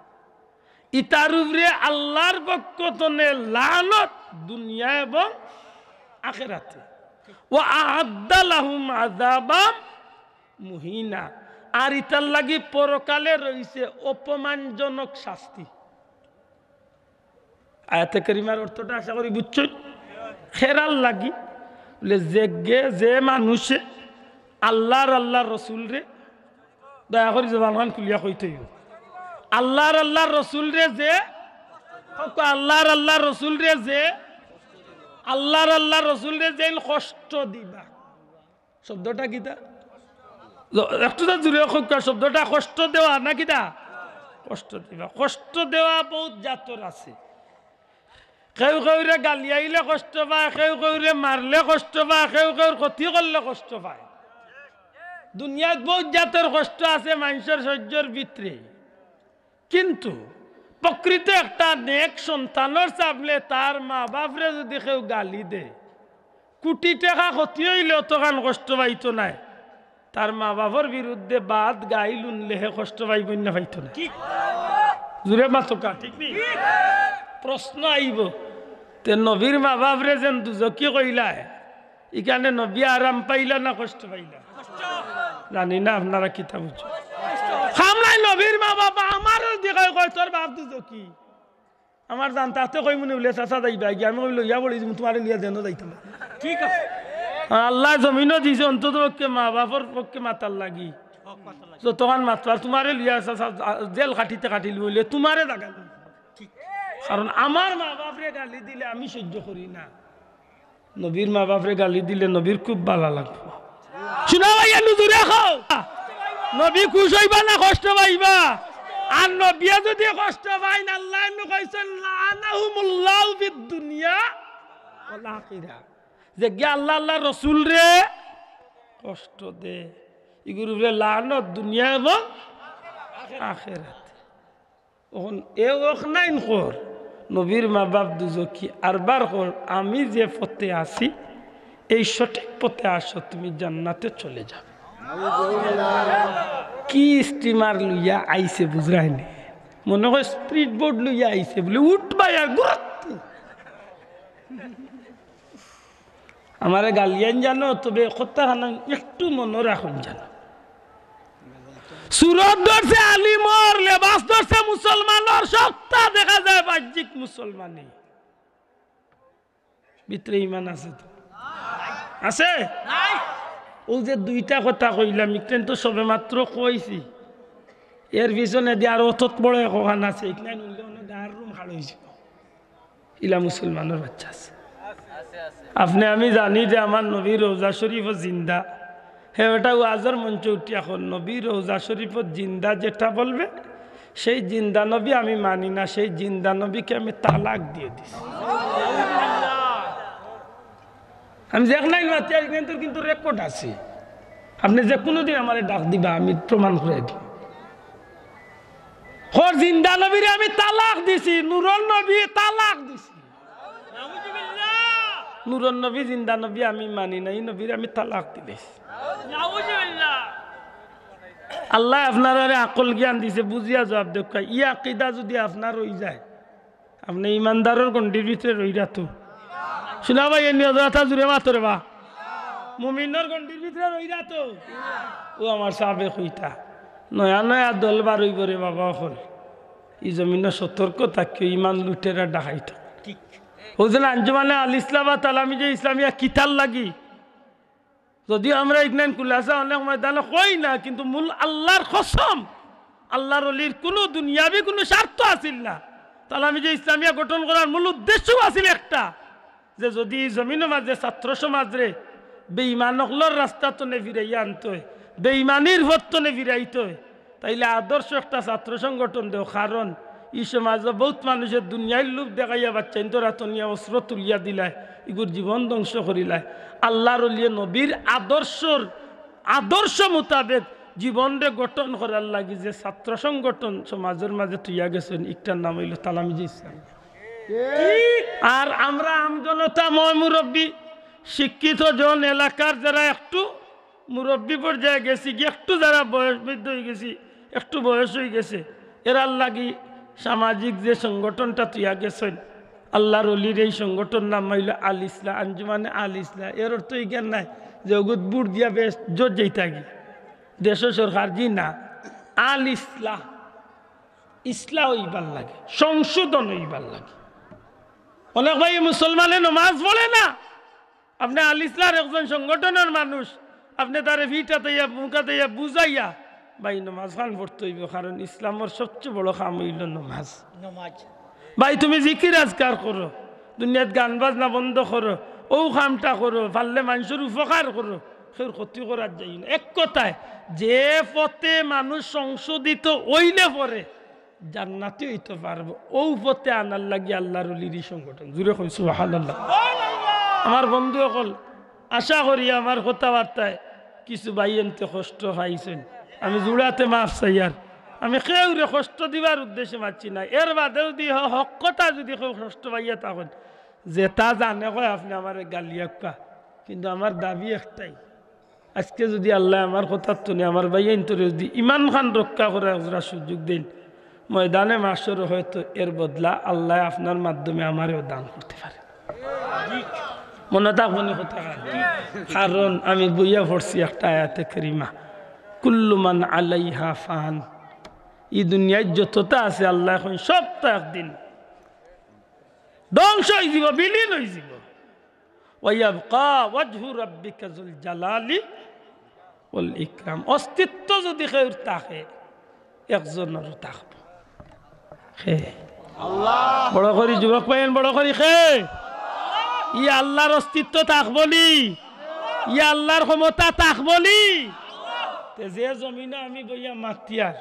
ইতার উপরে আল্লাহর পক্ষ তনে লানত দুনিয়া এবং আখেরাতে। ওয়া আ'আদ্দা লাহুম আযাবাম মুহিনা, আর ইতার লাগি পরকালে রইছে অপমানজনক শাস্তি। আয়াতে কারিমার অর্থটা আশা করি বুঝছইন। কেরার লাগি বলে, যে গে-, যে মানুষে আল্লাহর, আল্লাহর রসুলরে, দয়া করি জবান খান খুলিয়া কইতে অইবো, আল্লাহর, আল্লাহর রসুলরে যে, আল্লাহর, আল্লাহর রসুলরে যে, আল্লাহর, আল্লাহর রসুলরে যেইন কষ্ট দিবা, শব্দটা কিতা? জ-, একটু তো জুরে কউক্কা, শব্দটা কষ্ট দেওয়া না কিতা? কষ্ট দিবা। কষ্ট দেওয়া বউত জাতর আছে। কেউ কেউরে গালিয়াইলে কষ্ট পায়, কেউ কেউরে মারলে কষ্ট পায়, কেউ কেউর ক্ষতি করলে কষ্ট পায়। দুনিয়াত বউত জাতর কষ্ট আছে মানষর সইজ্জর ভিতরে। কিন্তু প্রকৃত একটা নেক সন্তানর সামনে তার মা বাপরে যুদি কেউ গালি দেয়, কুটি টেকা ক্ষতি অইলে অতখান কষ্ট পাইতো নায়। তার মা বাপর বিরুদ্ধে বাদ গাইল হুনলে হে কষ্ট পাইবো না পাইতো নায়? জুরে মাতোক্কা, ঠিক নি? প্রশ্ন আইবো, তে নবীর মা বাপরে যেন দুজকি কইলায়, ইখানে নবী আরাম পাইলা না কষ্ট পাইলা? জানি না আপনারা কিতা বুঝছইন। খামলাই নবীর মা বাপ আমারও দিকে কয়, "তোর বাপ দুজকি।" আমার জান তাতে কইমু নি বলে, "চাচা যাইবা গিয়া?" আমি কই, "লইয়া বলি দিমু, তুমারে লইয়া যেন যাইতাম।" ঠিক আছে। আল্লায় জমিনও দিছে, অন্তত পক্ষে মা বাপর পক্ষে মাতার লাগি। যতখান মাতবার, তুমারে লইয়া চাচা জেল খাটিতে খাটিল বলে, তুমারে জাগা দিমু। কারণ আমার মা বাপরে গালি দিলে আমি সইজ্জ করি না। নবীর মা বাপরে গালি দিলে নবীর খুব ভালা লাগবো। শুনা ভাই, একটু জুরে কও। নবী খুশ অইবা না কষ্ট পাইবা? আর নবিয়ে যুদি কষ্ট পাইন, আল্লায় নু কইছইন, "লাআনাহুমুল্লাহু ফিদ দুনিয়া ওয়াল আখিরা।" যে গিয়া আল্লাহ, আল্লাহর রসুলরে কষ্ট দে, ইগুর উপরে লানত দুনিয়া এবং আখেরাতে। অখন এ অখ নাইন কর, নবীর মা বাপ দুজকি, আরবার কর, আমি যে পথে আছি, এই সঠিক পথে আসো, তুমি জান্নাতে চলে যাবে। কি স্টিমার লইয়া আইছে বুঝরায়নি? মনে হয় স্পিড বোট লইয়া আইছে, বলে, "উঠ ভাই, আর ঘুরাত।" আমারে গালিয়াইন জানো, তবে কথাখান একটু মনো রাখইন জানো। সুরত ধরছে আলিমর, লেবাস ধরছে মুসলমানর, সবটা দেখা যায় বাহ্যিক মুসলমানি, ভিতরে ইমান আছে তো? আছে? অউ যে দুইটা কথা কইলাম, ইখান তো সবে মাত্র কইছি, এর পিছনে দি আরো অত বড় একখান আছে, ইখান হুনলে অনেক গার রুম খাড়া অইছে। ইলা মুসলমানর বাচ্চা আছে। আপনে আমি জানি যে আমার নবী রওজা শরীফও জিন্দা। হে বেটা ওয়াজর মঞ্চে উঠিয়া কর, নবী রওজা শরীফও জিন্দা যেটা বলবে, সেই জিন্দা নবী আমি মানি না, সেই জিন্দা নবীকে আমি তালাক দিয়ে দিছি। আমি যে এক লাইন মাতি আর কিন্তু, কিন্তু রেকর্ড আছে। আপনে যে কোনো দিন আমারে ডাক দিবা, আমি প্রমাণ করি দিমু। কর জিন্দা নবীরে আমি তালাক দিছি, নূরর নবী তালাক দিছি। নূরর নবী জিন্দা নবী আমি মানি না, ই নবীরে আমি তালাক দিছি। আল্লায় আপনারারে আকল জ্ঞান দিছে, বুঝিয়া জবাব দেউক্কা। ই আকিদা যুদি আপনার অই যায়, আপনে ইমানদারর গণ্ডির ভিতরে রইরা তো। শুনা ভাই, এ নিয়ত রাখা জুরে মাতো রে বা। মুমিনর গণ্ডির ভিতরে রইরা তো। ও আমার সাবে কইতা, নয়া নয়া দল বার অইবো রে বাবা অকল। ই জমিনো সতর্ক থাকিও, ইমান লুটেরা ডাকাইত। ঠিক। অউ যে আঞ্জুমানে আল ইসলাম বা তালামিজে ইসলামিয়া কিতার লাগি? যদিও আমরা ইখান খুলাসা অনেক ময়দানো কই না, কিন্তু মূল আল্লাহর কসম, আল্লাহর অলির কুনু দুনিয়াবি কুনু স্বার্থ আছিল না। তালামিজে ইসলামিয়া গঠন করার মূল উদ্দেশ্য আছিল একটা, যে যদি ই জমিনর মাঝে ছাত্র সমাজরে বেইমান অকলর রাস্তা তনে ফিরাইয়া আনতে অয়, বেইমানির পথ তনে ফিরাইতে অয়, তাইলে আদর্শ একটা ছাত্র সংগঠন দেও। কারণ ই সমাজো বউত মানুষে দুনিয়ার লোভ দেখাইয়া বাচ্চাইন্তর আতো নিয়া অস্ত্র তুলিয়া দিলায়, ইগুর জীবন ধ্বংস করিলায়। আল্লার অলিয়ে নবীর আদর্শর, আদর্শ মোতাবেক জীবনরে গঠন করার লাগি যে ছাত্র সংগঠন সমাজর মাঝে থইয়া গেছইন, ইকটার নাম অইলো তালামিজে ইসলাম। আর আমরা আমজনতা, ময় মুরব্বি, শিক্ষিত জন, এলাকার যারা একটু মুরব্বি পর্যায়ে গেছি, একটু যারা বয়স বৃদ্ধ অইগেছি, একটু বয়স অইগেছে, এরার লাগি সামাজিক যে সংগঠনটা থইয়া গেছইন, আল্লার অলির এই সংগঠনর নাম অইলো আল ইসলাহ, আঞ্জুমানে আল ইসলাহ। এর অর্থ ইখান নায় যে অগুত ভোট দিয়া বেশ জোর যাইতাগি দেশো সরকার, জি না। আল ইসলাহ, ইসলাহ অইবার লাগি, সংশোধন অইবার লাগি। অনেক ভাই মুসলমানে নমাজ পড়ে না, আপনে আল ইসলাহর একজন সংগঠনর মানুষ, আপনে তারে ফিটাতাইয়া, মুখাতাইয়া, বুঝাইয়া, ভাই, নমাজ খান পড়তে অইবো, কারণ ইসলামর সবচেয়ে বড় কাম অইলো নমাজ। নমাজ। ভাই, তুমি জিকির আজকার করো, দুনিয়াত গান বাজনা বন্ধ করো, অউ কামটা করো, পারলে মানষর উপকার করো, কেউর ক্ষতি করাত যাইও না। এক কথায়, যে পথে মানুষ সংশোধিত অইলে পরে জান্নাতি অইতে পারবো, অউ পথে আনার লাগি আল্লার অলির ই সংগঠন। জুরে কই সুবহানাল্লাহ। আমার বন্ধু অকল, আশা করি আমার কথাবার্তায় কিছু ভাইয়াইন্তে কষ্ট পাইছইন। আমি জুড়াতে মাফ চাইয়ার। আমি কেউরে কষ্ট দিবার উদ্দেশ্যে মাতছি না। এর বাদেও যদি হ-, হক কথা যদি কেউ কষ্ট পাইয়া থাকইন, যেটা জানে কয় আপনে আমারে গালিয়াউক্কা, কিন্তু আমার দাবি একটাই, আজকে যদি আল্লায় আমার কথার তনে আমার ভাইয়াইন্তরে যদি ইমান খান রক্ষা করার একটা সুযোগ দেইন, ময়দানে মাশরো হয়তো এর বদলা আল্লায় আপনার মাধ্যমে আমারেও দান করতে পারে। মনো থাকবো নি কথা খান? কারণ আমি বইয়া পড়ছি একটা আয়াতে কারিমা, "কুল্লু মান আলাইহা ফান।" ই দুনিয়াত যততা আছে, আল্লায় কইন সবতা একদিন ধ্বংস অইযিবো, বিলীন অইযিবো। "ওয়া ইয়াবকা ওয়াজহু রাব্বিকা যুল জালালি ওয়াল ইকরাম।" অস্তিত্ব যদি কেউর থাকে, একজনরও থাকবো। কে? আল্লাহ। বড় করি যুবক ভাইয়াইন, বড় করি কে? ই আল্লার অস্তিত্ব থাকবো নি? ই আল্লার ক্ষমতা থাকবো নি? তে যে জমিনো আমি বইয়া মাতিয়ার,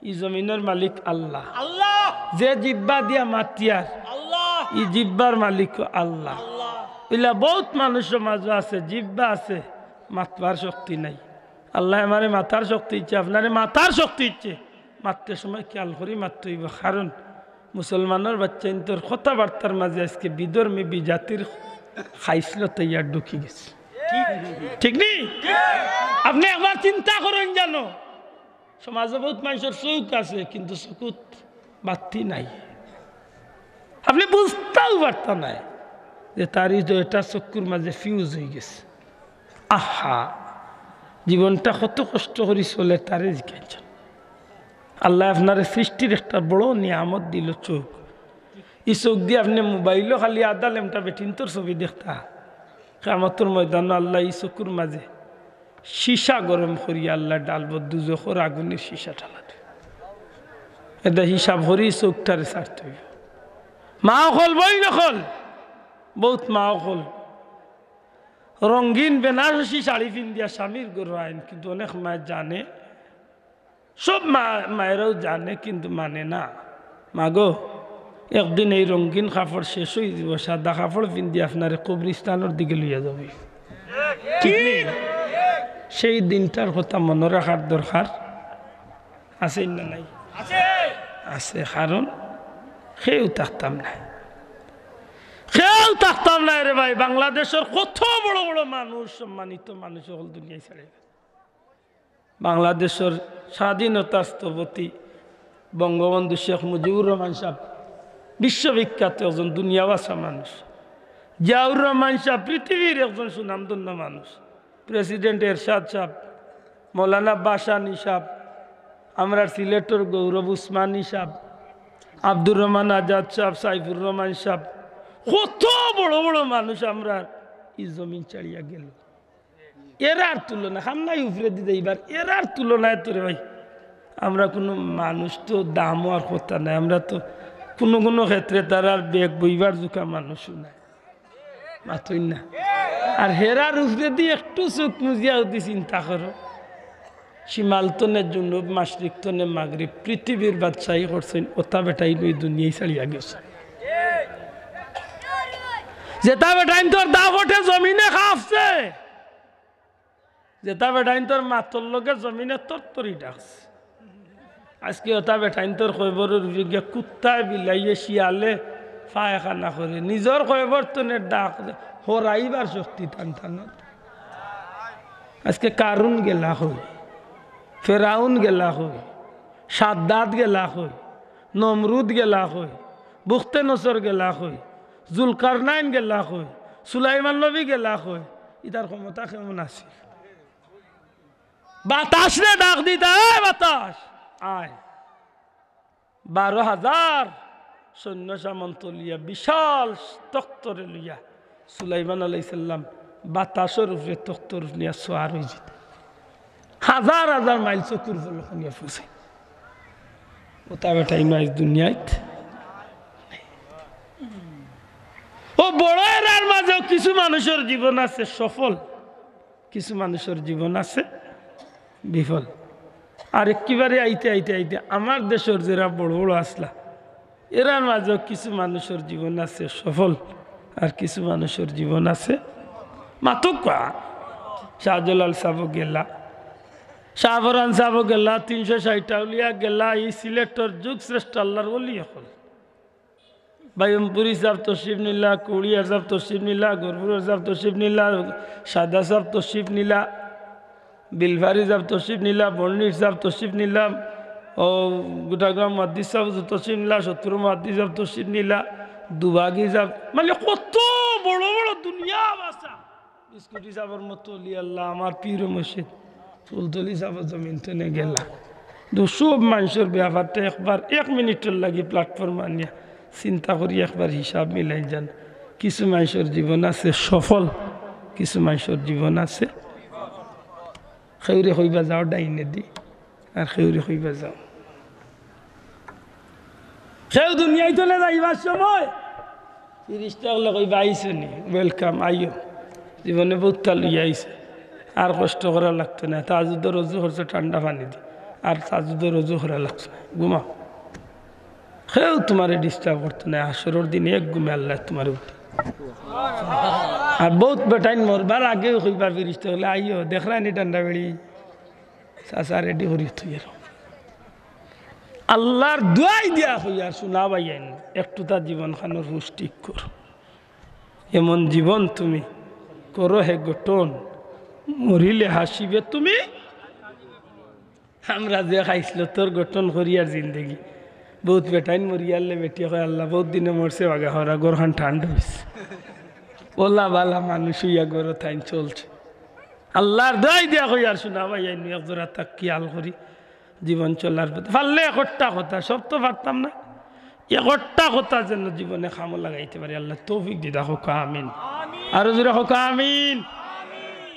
ই জমিনর মালিক আল্লাহ। আল্লাহ। যে জিব্বা দিয়া মাতিয়ার, আল্লাহ। ই জিব্বার মালিকও আল্লাহ। আল্লাহ। ইলা বউত মানুষ সমাজো আছে, জিব্বা আছে, মাতবার শক্তি নাই। আল্লায় আমারে মাতার শক্তি দিছে, আপনারে মাতার শক্তি দিছে। মাততে সময় খেয়াল করি মাততে অইবো, কারণ মুসলমানর বাচ্চাইন্তর কথাবার্তার মাঝে আজকে বিধর্মী বিজাতির খাইছলত ইয়ার ঢুকি গেছে। ঠিক নি? আপনে একবার চিন্তা করইন জানো, সমাজো বউত মানষর চউখ আছে, কিন্তু চকুত বাত্তি নাই। আপনে বুঝতাও পারতা নায় যে তার ই দুইটা চকুর মাঝে ফিউজ অইগেছে। আহা, জীবনটা কত কষ্ট করি চলে, তারে জিকাইন। আল্লায় আপনারে সৃষ্টির একটা বড় নিয়ামত দিলো চউখ। ই চউখ দি আপনে মোবাইলো খালি আধা লেমটা বেটিন্তর ছবি দেখতা। কিয়ামতর ময়দানো আল্লায় ই চকুর মাঝে সীসা গরম করি আল্লায় ডালবো দুজখর আগুনর সীসা ঢালা। এরদায় হিসাব করি চউখটারে ছাড়তে অইবো। মা অকল, বইন অকল, বউত মা অকল রঙিন বেনারসি শাড়ি পিন্দিয়া স্বামীর ঘরো আইন, কিন্তু অনেক মায় জানে, সব মা-, মায়েরাও জানে, কিন্তু মানে না। মাগো, একদিন এই রঙিন কাপড় শেষ অইযিবো, সাদা কাপড় পিন্দি আপনারে কবরিস্তানর দিকে লইয়া যাইবো। ঠিক নি? সেই দিনটার কথা মনো রাখার দরকার আছে না নাই? আছে, কারণ কেউ থাকতাম নায়, কেউ থাকতাম নায় রে ভাই। বাংলাদেশর কত বড় বড় মানুষ, সম্মানিত মানুষ অকল দুনিয়াত ছাড়ি গেছে। বাংলাদেশর স্বাধীনতার স্থপতি বঙ্গবন্ধু শেখ মুজিবুর রহমান সাব বিশ্ববিখ্যাত একজন দুনিয়াবাসা মানুষ। জিয়াউর রহমান সাব পৃথিবীর একজন সুনামধন্য মানুষ। প্রেসিডেন্ট এরশাদ সাব, মৌলানা ভাসানী সাব, আমরার সিলেটর গৌরব উসমানী সাব, আব্দুর রহমান আজাদ সাব, সাইফুর রহমান সাব, কত বড় বড় মানুষ আমরার ই জমিন ছাড়িয়া গেল। এরার তুলনা, হামনাই উপরেদি যাইবার, এরার তুলনায় তো রে ভাই, আমরা কুনু মানুষ তো দাম অওয়ার কথা নায়। আমরা তো কুনু কুনু ক্ষেত্রে তারার ব্যাগ বইবার জুকা মানুষও নায়। মাতইন না। আর হেরার উপরেদি একটু চউখ মুজিয়া যুদি চিন্তা করো, শিমাল তনে জুনুব, মাশরিক তনে মাগরিব, পৃথিবীর বাদশাহী করছইন, অতা বেটাইন অউ দুনিয়াই ছাড়িয়া গেছে। যেতা বেটাইন্তর দাপটে জমিনে কাঁপছে, যেতা বেটাইন্তর মাতর লগে জমিনে তরতরি ডাকছে। আইজকে অতা বেটাইন্তর কয়বরর উপরে গিয়া কুত্তায়, বিলাইয়ে, শিয়ালে পায়খানা করে, নিজর কয়বর তনে ডাক দে, হরাইবার শক্তি তান তান। আইজকে কারুন গেলা কই, ফেরাউন গেলা কই, সাদ্দাদ গেলা কই, নমরুদ গেলা কই, বুখতে নসর গেলা কই, জুলকারনাইন গেলা কই, সুলাইমান নবী গেলা কই, ইতার ক্ষমতা কেমন আছিল? বাতাসরে ডাক দিতা, "এই বাতাস, আয়।" বারো হাজার সৈন্য সামন্ত লইয়া, বিশাল তক্তরে লইয়া, সুলাইমান আলাইহিস সালাম বাতাসর উপরে তক্তর উপরে নিয়া সোয়ার অইযিতা। হাজার হাজার মাইল চকুর পলক নিয়া ফুছে। অতা বেটাইন আইজ দুনিয়াত। অউ বড় এরার মাঝেও কিছু মানুষর জীবন আছে সফল, কিছু মানুষর জীবন আছে বিফল। আর একেবারে আইতে আইতে আইতে আমার দেশর যেরা বড় বড় আছলা, এরার মাঝেও কিছু মানুষর জীবন আছে সফল, আর কিছু মানুষর জীবন আছে মাতুক্কা। শাহজালাল সাবও গেলা, শাহপরান সাবও গেলা, তিনশো ষাইটটা আউলিয়া গেলা, ই সিলেটর যুগ শ্রেষ্ঠ আল্লার ওলি অকল। বাইমপুরি সাব তশরিফ নিলা, কুড়িয়ার সাব তশরিফ নিলা, গরপুরর সাব তশরিফ নিলা, সাদা সাব তশরিফ নিলা, বিলফারি সাব তশরিফ নিলা, বর্ণির সাব তশরিফ নিলা, অউ গুটাগাঁও মুহাদ্দিস সাব তশরিফ নিলা, সত্তর মুহাদ্দিস সাব তশরিফ নিলা, দুবাগি সাব, মানে কত বড় বড় দুনিয়া বাসা। বিস্কুটি সাবর মতো অলি আল্লা, আমার পীর ও মুর্শিদ ফুলতলি সাবও জমিন তনে গেলা। তো সব মানষর ব্যাপারটা একবার এক মিনিটর লাগি platform আনিয়া চিন্তা করি একবার হিসাব মিলাইন যান। কিছু মানষর জীবন আছে সফল, কিছু মানষর জীবন আছে কেউরে কইবা যাও ডাইনেদি, আর কেউরে কইবা যাও। কেউ দুনিয়াইত না যাইবার সময় ফিরিস্তা অকলে কইবা, "আইছো নি? Welcome, আইও।" জীবনে বউততা লইয়া আইছো, আর কষ্ট করা লাগতো না। তাহাজ্জুদর অজু করছো ঠান্ডা পানি দি, আর তাহাজ্জুদর অজু করা লাগতো না। ঘুমাও, কেউ তুমারে disturb করতো না। হাশরর দিন এক ঘুমে আল্লায় তুমারে উঠাইবা। আর বউত বেটাইন মরবার আগেউ কইবা ফিরিস্তা অকলে, "আইও, দেখরায় নি ঠান্ডা বেড়ি?" চাচা ready করি থইয়ার। আল্লার দোয়াই দিয়া কইয়ার, "সোনা ভাইয়াইন, একটুতা জীবন খানর হুশ ঠিক কর। এমন জীবন তুমি করো হে গঠন, মরিলে হাসিবে তুমি।" আমরা যে খাইছলো তোর গঠন করিয়ার জিন্দেগি। বউত বেটাইন মরিয়ারলে বেটিয়ে কয়, "আল্লা, বউত দিনে মরছে, বাগা হরা, ঘরখান ঠান্ডা অইছে।" অলা বালা মানুষ অইয়া ঘরো থাইন চলছে। আল্লার দোয়াই দিয়া কইয়ার, সোনা ভাইয়াইন, একজরা তাক খিয়াল করি জীবন চলার পথে। পারলে একটা কথা, সব তো পারতাম না, একটা কথা যেন জীবনে কামো লাগাইতে পারি। আল্লায় তৌফিক দিতা, কউক্কা আমিন। আরো জোরে কউক্কা আমিন।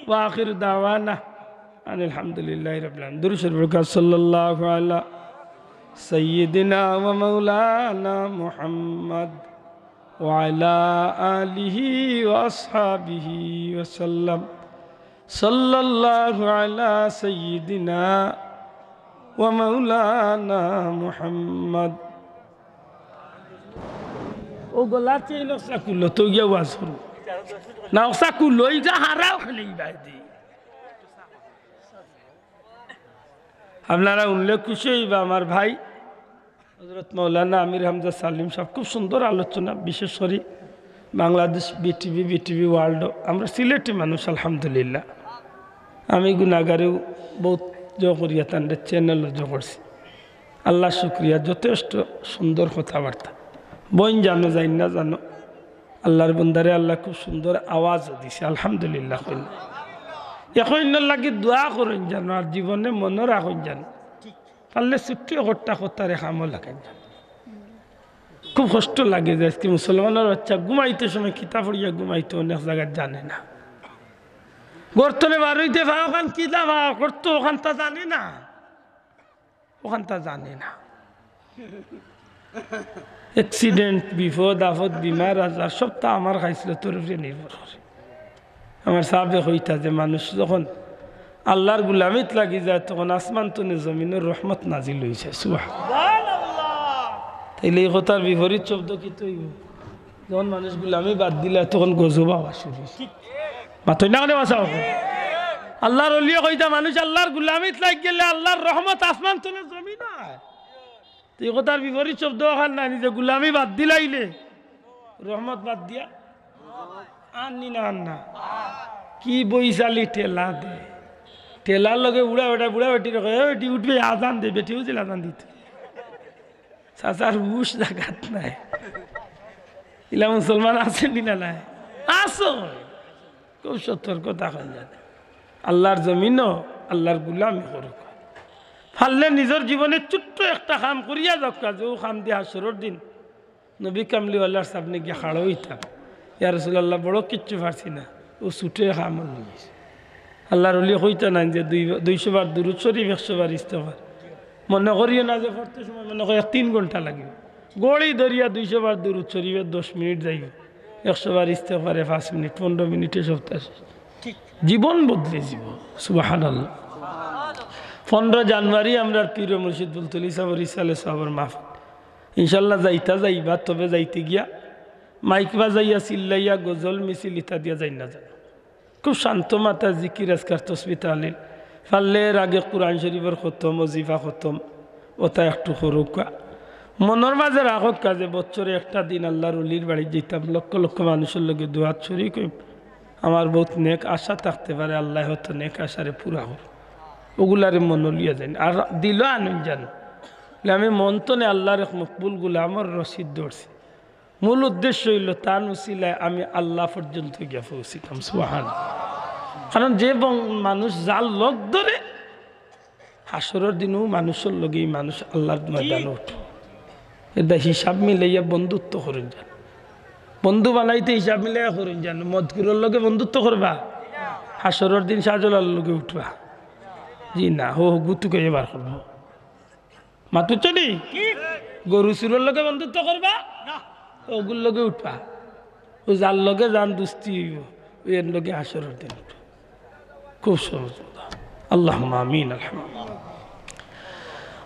ওয়া আখিরু দাওয়ানা আনিল হামদুলিল্লাহি রাব্বিল আলামিন। দুরূদ শরীফ পড়ুক্কা, সাল্লাল্লাহু আলা সাইয়্যিদিনা ওয়া মাওলানা মুহাম্মদ ওয়া আলা আলিহি ওয়া আসহাবিহি ওয়া সাল্লাম। সাল্লাল্লাহু আলা সাইয়্যিদিনা ওয়া মাওলানা মুহাম্মদ। অউ গলার চেইন অকসা খুলো, তো গিয়া ওয়াজ করো। না, অকসা খুলো, ইটা হারাও খালি বাইদি। আপনারা হুনলে খুশি অইবা, আমার ভাই হযরত মাওলানা আমির হামজা সালিম সাব খুব সুন্দর আলোচনা, বিশেষ করি বাংলাদেশ বিটিভি, বিটিভি ওয়ার্ল্ড, আমরা সিলেটি মানুষ আলহামদুলিল্লাহ। আমি গুনাগারেও বউত জো করিয়া তানরে চ্যানেল জো করছি। আল্লার শুকরিয়া, যথেষ্ট সুন্দর কথাবার্তা। বইন জানো, যাইন না জানো, আল্লার বন্দারে আল্লায় খুব সুন্দর আওয়াজও দিছে, আলহামদুলিল্লাহ কইন। অখন ইনর লাগি দোয়া করইন জানো, আর জীবনে মনো রাখইন জানো। পারলে ছুট্টি একটা কথারে কামো লাগাইন জানো। খুব কষ্ট লাগে যে আইজকে মুসলমানর বাচ্চা ঘুমাইতে সময় কিতা পড়িয়া ঘুমাইতো, অনেক জাগাত জানে না। ঘর তনে বারইতে পাও খান কিতা পাও করতো, অখানতা জানে না। অখানতা জানে না। অ্যাক্সিডেন্ট, বিপদ আপদ, বিমার আজার, সবতা আমার খাইছলতর উপরে নির্ভর করে। আমার সাবে কইতা যে মানুষ যখন আল্লার গুলামিত লাগি যায়, তখন আসমান তনে জমিনর রহমত নাজিল অইযায়। সুবহানাল্লাহ। তাইলে ই কথার বিপরীত শব্দ কিতা অইবো? যখন মানুষ গুলামি বাদ দিলা, তখন গজব আওয়া শুরু অইযায়। মাতইন না কেনে বাঁচাও? আল্লার অলিয়ে কইতা, মানুষ আল্লার গুলামিত লাগি গেলে আল্লার রহমত আসমান তনে জমিনো আয়। তে ই কথার বিপরীত শব্দ অখান নায় নি যে গুলামি বাদ দিলাইলে রহমত বাদ দিয়া আননি না, আন না। কি বৈশালী ঠেলা দে, ঠেলার লগে উড়া বেটা, বুড়া বেটি রকম, "এ বেটি উঠবে, আজান দে।" বেটি উঠিল আজান দিত। চাচার হুশ জাগাত নাই। ইলা মুসলমান আছে নি না নাই? আছো। খুব সতর্ক থাকইন যাতে আল্লার জমিনো আল্লার গুলামি করউক্কা। পারলে নিজর জীবনে ছোট্ট একটা কাম করিয়া যাউক্কা, যে অউ কাম দিয়া হাশরর দিন নবী কামলিওয়ালার সামনে গিয়া খাড়া অইতাম। ইয়া রাসুলাল্লাহ, বড় কিচ্ছু পারছি না, অউ ছোট্ট কাম অইল। আল্লার অলি কইতা নায় যে দুই-, দুইশো বার দুরুদ শরিফ, একশো বার ইস্তেগফার। মনে করিও না যে পড়তে সময় মনে করি তিন ঘন্টা লাগিবো। ঘড়ি ধরিয়া দুইশো বার দুরুদ শরিফে দশ মিনিট যাইবো, একশো বার ইস্তেগফারে পাঁচ মিনিট, পনেরো মিনিটে সবতা শেষ। জীবন বদলে যিবো। সুবহানাল্লাহ। পনেরো জানুয়ারি আমরার পীর মুর্শিদ ফুলতলি সাবর ইসালে সাবর মাহফিল। ইনশাল্লাহ যাইতা যাইবা, তবে যাইতে গিয়া মাইক বাজাইয়া চিল্লাইয়া গজল মিছিল ইতা দিয়া যাইন না যান। খুব শান্ত মাথায় জিকির আজকার তসবি তাহলিল। পারলে এর আগে কোরআন শরিফর খতম, ওজিফা খতম, অতা একটু করউক্কা। মনর মাঝে রাখউক্কা যে বছরে একটা দিন আল্লার অলির বাড়িত যাইতাম, লক্ষ লক্ষ মানুষর লগে দোয়াত শরিক অইমু। আমার বউত নেক আশা থাকতে পারে, আল্লায় হয়তো নেক আশারে পুরা করউক। অগুলারে মনো লইয়া যাইন, আর দিলো আনইন যান। বলে, আমি মন তনে আল্লার এক মকবুল গুলামর রশিদ ধরছি। মূল উদ্দেশ্য অইলো তান উসিলায় আমি আল্লা পর্যন্ত গিয়া পৌঁছিতাম। সুবহান। কারণ যে বং-, মানুষ যার লগ ধরে, হাশরর দিনও মানুষর লগে ই মানুষ আল্লার ময়দানো উঠবো। এরদায় হিসাব মিলাইয়া বন্ধুত্ব করইন যান। বন্ধু বানাইতে হিসাব মিলাইয়া করইন যান। মদখুরর লগে বন্ধুত্ব করবা, হাশরর দিন শাহজালালর লগে উঠবা। জি না, হো, হো, গুতু কইয়া বার করবো। মাতুচ্ছ নি? গরু চুরর লগে বন্ধুত্ব করবা? অগুর লগে উঠবা। অউ যার লগে যান দুস্তি অইবো, অউ এর লগে হাশরর দিন উঠবা। খুব সহজ কথা। আল্লাহুম্মা আমিন। আলহামদুলিল্লাহ।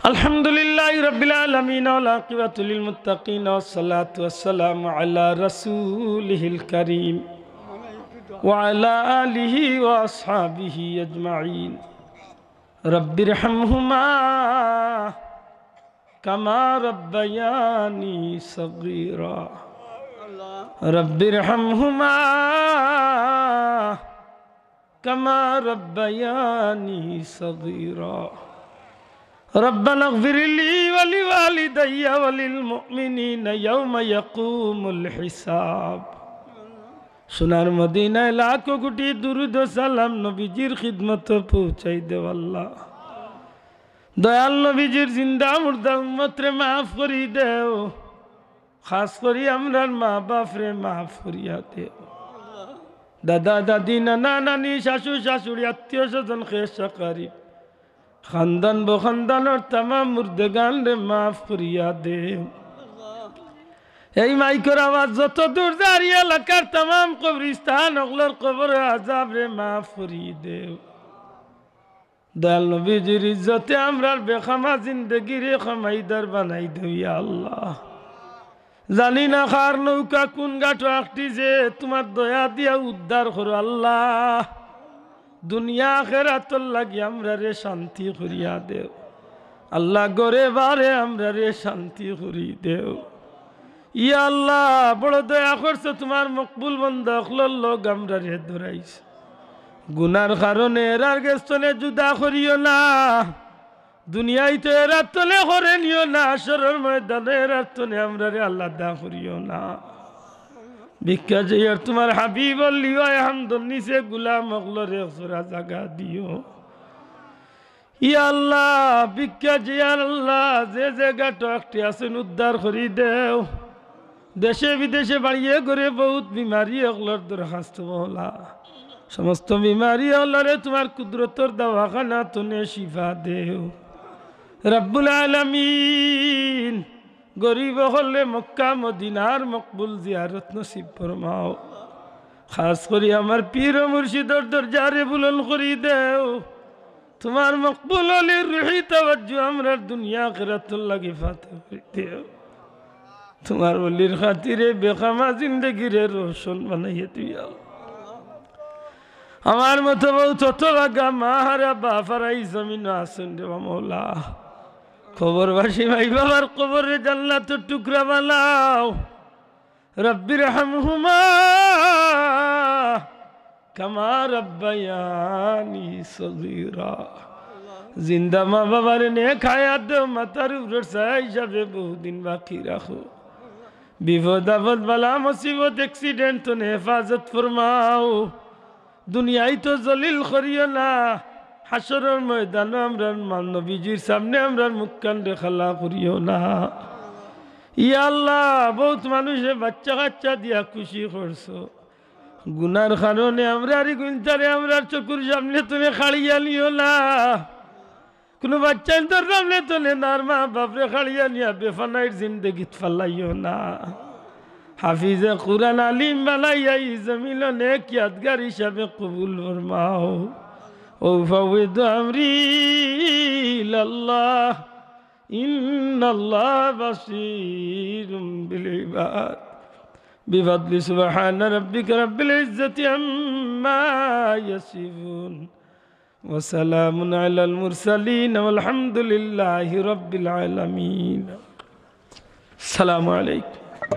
আলহামদুলিল্লাহি রাব্বিল আলামিন, ওয়াল আকিবাতু লিল মুত্তাকিন, ওয়াস সালাতু ওয়াস সালামু আলা রাসূলিহিল কারীম, ওয়া আলা আলিহি ওয়া আসহাবিহি আজমাইন। রাব্বিরহামহুমা কামা রাব্বায়ানি সগীরা। রাব্বিরহামহুমা কামা রাব্বায়ানি সগীরা। রাব্বানাগফিরলি ওয়া লিওয়ালিদাইয়া ওয়া লিল মুমিনিনা ইয়াওমা ইয়াকুমুল হিসাব। সোনার মদিনায় লাখো কোটি দুরুদ ও সালাম নবীজির খিদমতো পৌঁছাই দেও আল্লাহ। দয়াল নবীজির জিন্দা মুর্দা উম্মতরে মাফ করি দেও। খাস করি আমরার মা বাপরে মাফ করিয়া দেও। দাদা দাদি, নানা নানি, শাশু শাশুড়ি, আত্মীয় স্বজন, খেশ আকরিব, খানদান বখানদানর তামাম মুর্দেগানরে মাফ করিয়া দেও। এই মাইকর আওয়াজ যত দূর যার, ই এলাকার তামাম কবরিস্তান অকলর কবরর আজাবরে মাফ করি দেও। দয়াল নবীজির ইজ্জতে আমরার বেখামা জিন্দেগিরে খামাইদার বানাই দেও, ইয়া আল্লাহ। জানি না কার নৌকা কুন ঘাটো আখটি যে, তুমার দয়া দিয়া উদ্ধার করো আল্লাহ। দুনিয়া আখেরাতর লাগি আমরারে শান্তি করিয়া দেও আল্লাহ, ঘরে বারে আমরারে শান্তি করি দেও। ইয়া আল্লাহ, বড় দয়া করছো, তুমার মকবুল বন্দা অকলর লগ আমরারে ধরাইছো। গুনার কারণে এরার গেছ তনে জুদা করিও না। দুনিয়াইত এরার তনে করে নিও না, হাশরর ময়দানো এরার তনে আমরারে আলাদা করিও না। ভিক্ষা চাইয়ার তুমার হাবিবর লিওয়ায়ে হামদর নিচে গুলাম অকলরে এক জুড়া জাগা দিও। ইয়া আল্লাহ, ভিক্ষা চাইয়ার আল্লাহ, যে যে ঘাটো আখটি আছইন উদ্ধার করি দেও। দেশে বিদেশে বাড়িয়ে ঘরে বউত বিমারি অকলর দরখাস্ত মওলা। সমস্ত বিমারি অকলরে তুমার কুদরতর দাওয়াখানা তনে শিফা দেও। রাব্বুল আলামিন, গরিব অকলরে মক্কা মদিনার মকবুল জিয়ারত নসিব ফরমাও। খাস করি আমার পীর ও মুর্শিদর দরজারে বুলন্দ করি দেও। তুমার মকবুল অলির রুহি তাওয়াজ্জু আমরার দুনিয়া আখিরাতর লাগি ফাতে করি দেও। তুমার অলির খাতিরে বেখামা জিন্দেগিরে রোশন বানাইয়া দিও। আমার মতো বউত হতভাগা মা হারা বাপ হারা ই জমিনো আছইন রে বা মওলা। কবরবাসী মাই বাবার কবররে জান্নাতর টুকরা বানাও। রব্বির হামহুমা কামা রাব্বায়ানি সগীরা। জিন্দা মা বাবারে নেক হায়াত দেও, মাথার উপরর ছায়া হিসাবে বহুদিন বাকি রাখো। বিপদ আপদ বালা মুসিবত accident তনে হেফাজত ফরমাও। দুনিয়াইত জলিল করিও না, হাশরর ময়দানো আমরার মা-, নবীজির সামনে আমরার মুখখানরে কালা করিও না। ইয়া আল্লাহ, বউত মানুষে বাচ্চা কাচ্চা দিয়া খুশি করছো, গুনার কারণে আমরার ই গুইন্তারে আমরার চকুর সামনে তনে কাড়িয়া নিও না। কুনু বাচ্চাইন্তর সামনে তনে তার মা বাপরে কাড়িয়া নিয়া বেফানাইর জিন্দেগিত ফালাইও না। হাফিজে কুরআন আলিম বানাইয়া ই জমিনো নেক ইয়াদগার হিসাবে কবুল ফরমাও। أفوض أمري إلى الله إن الله بصير بالعباد. بفضل سبحان ربك رب العزة عما يصفون. وسلام على المرسلين والحمد لله رب العالمين. السلام عليكم.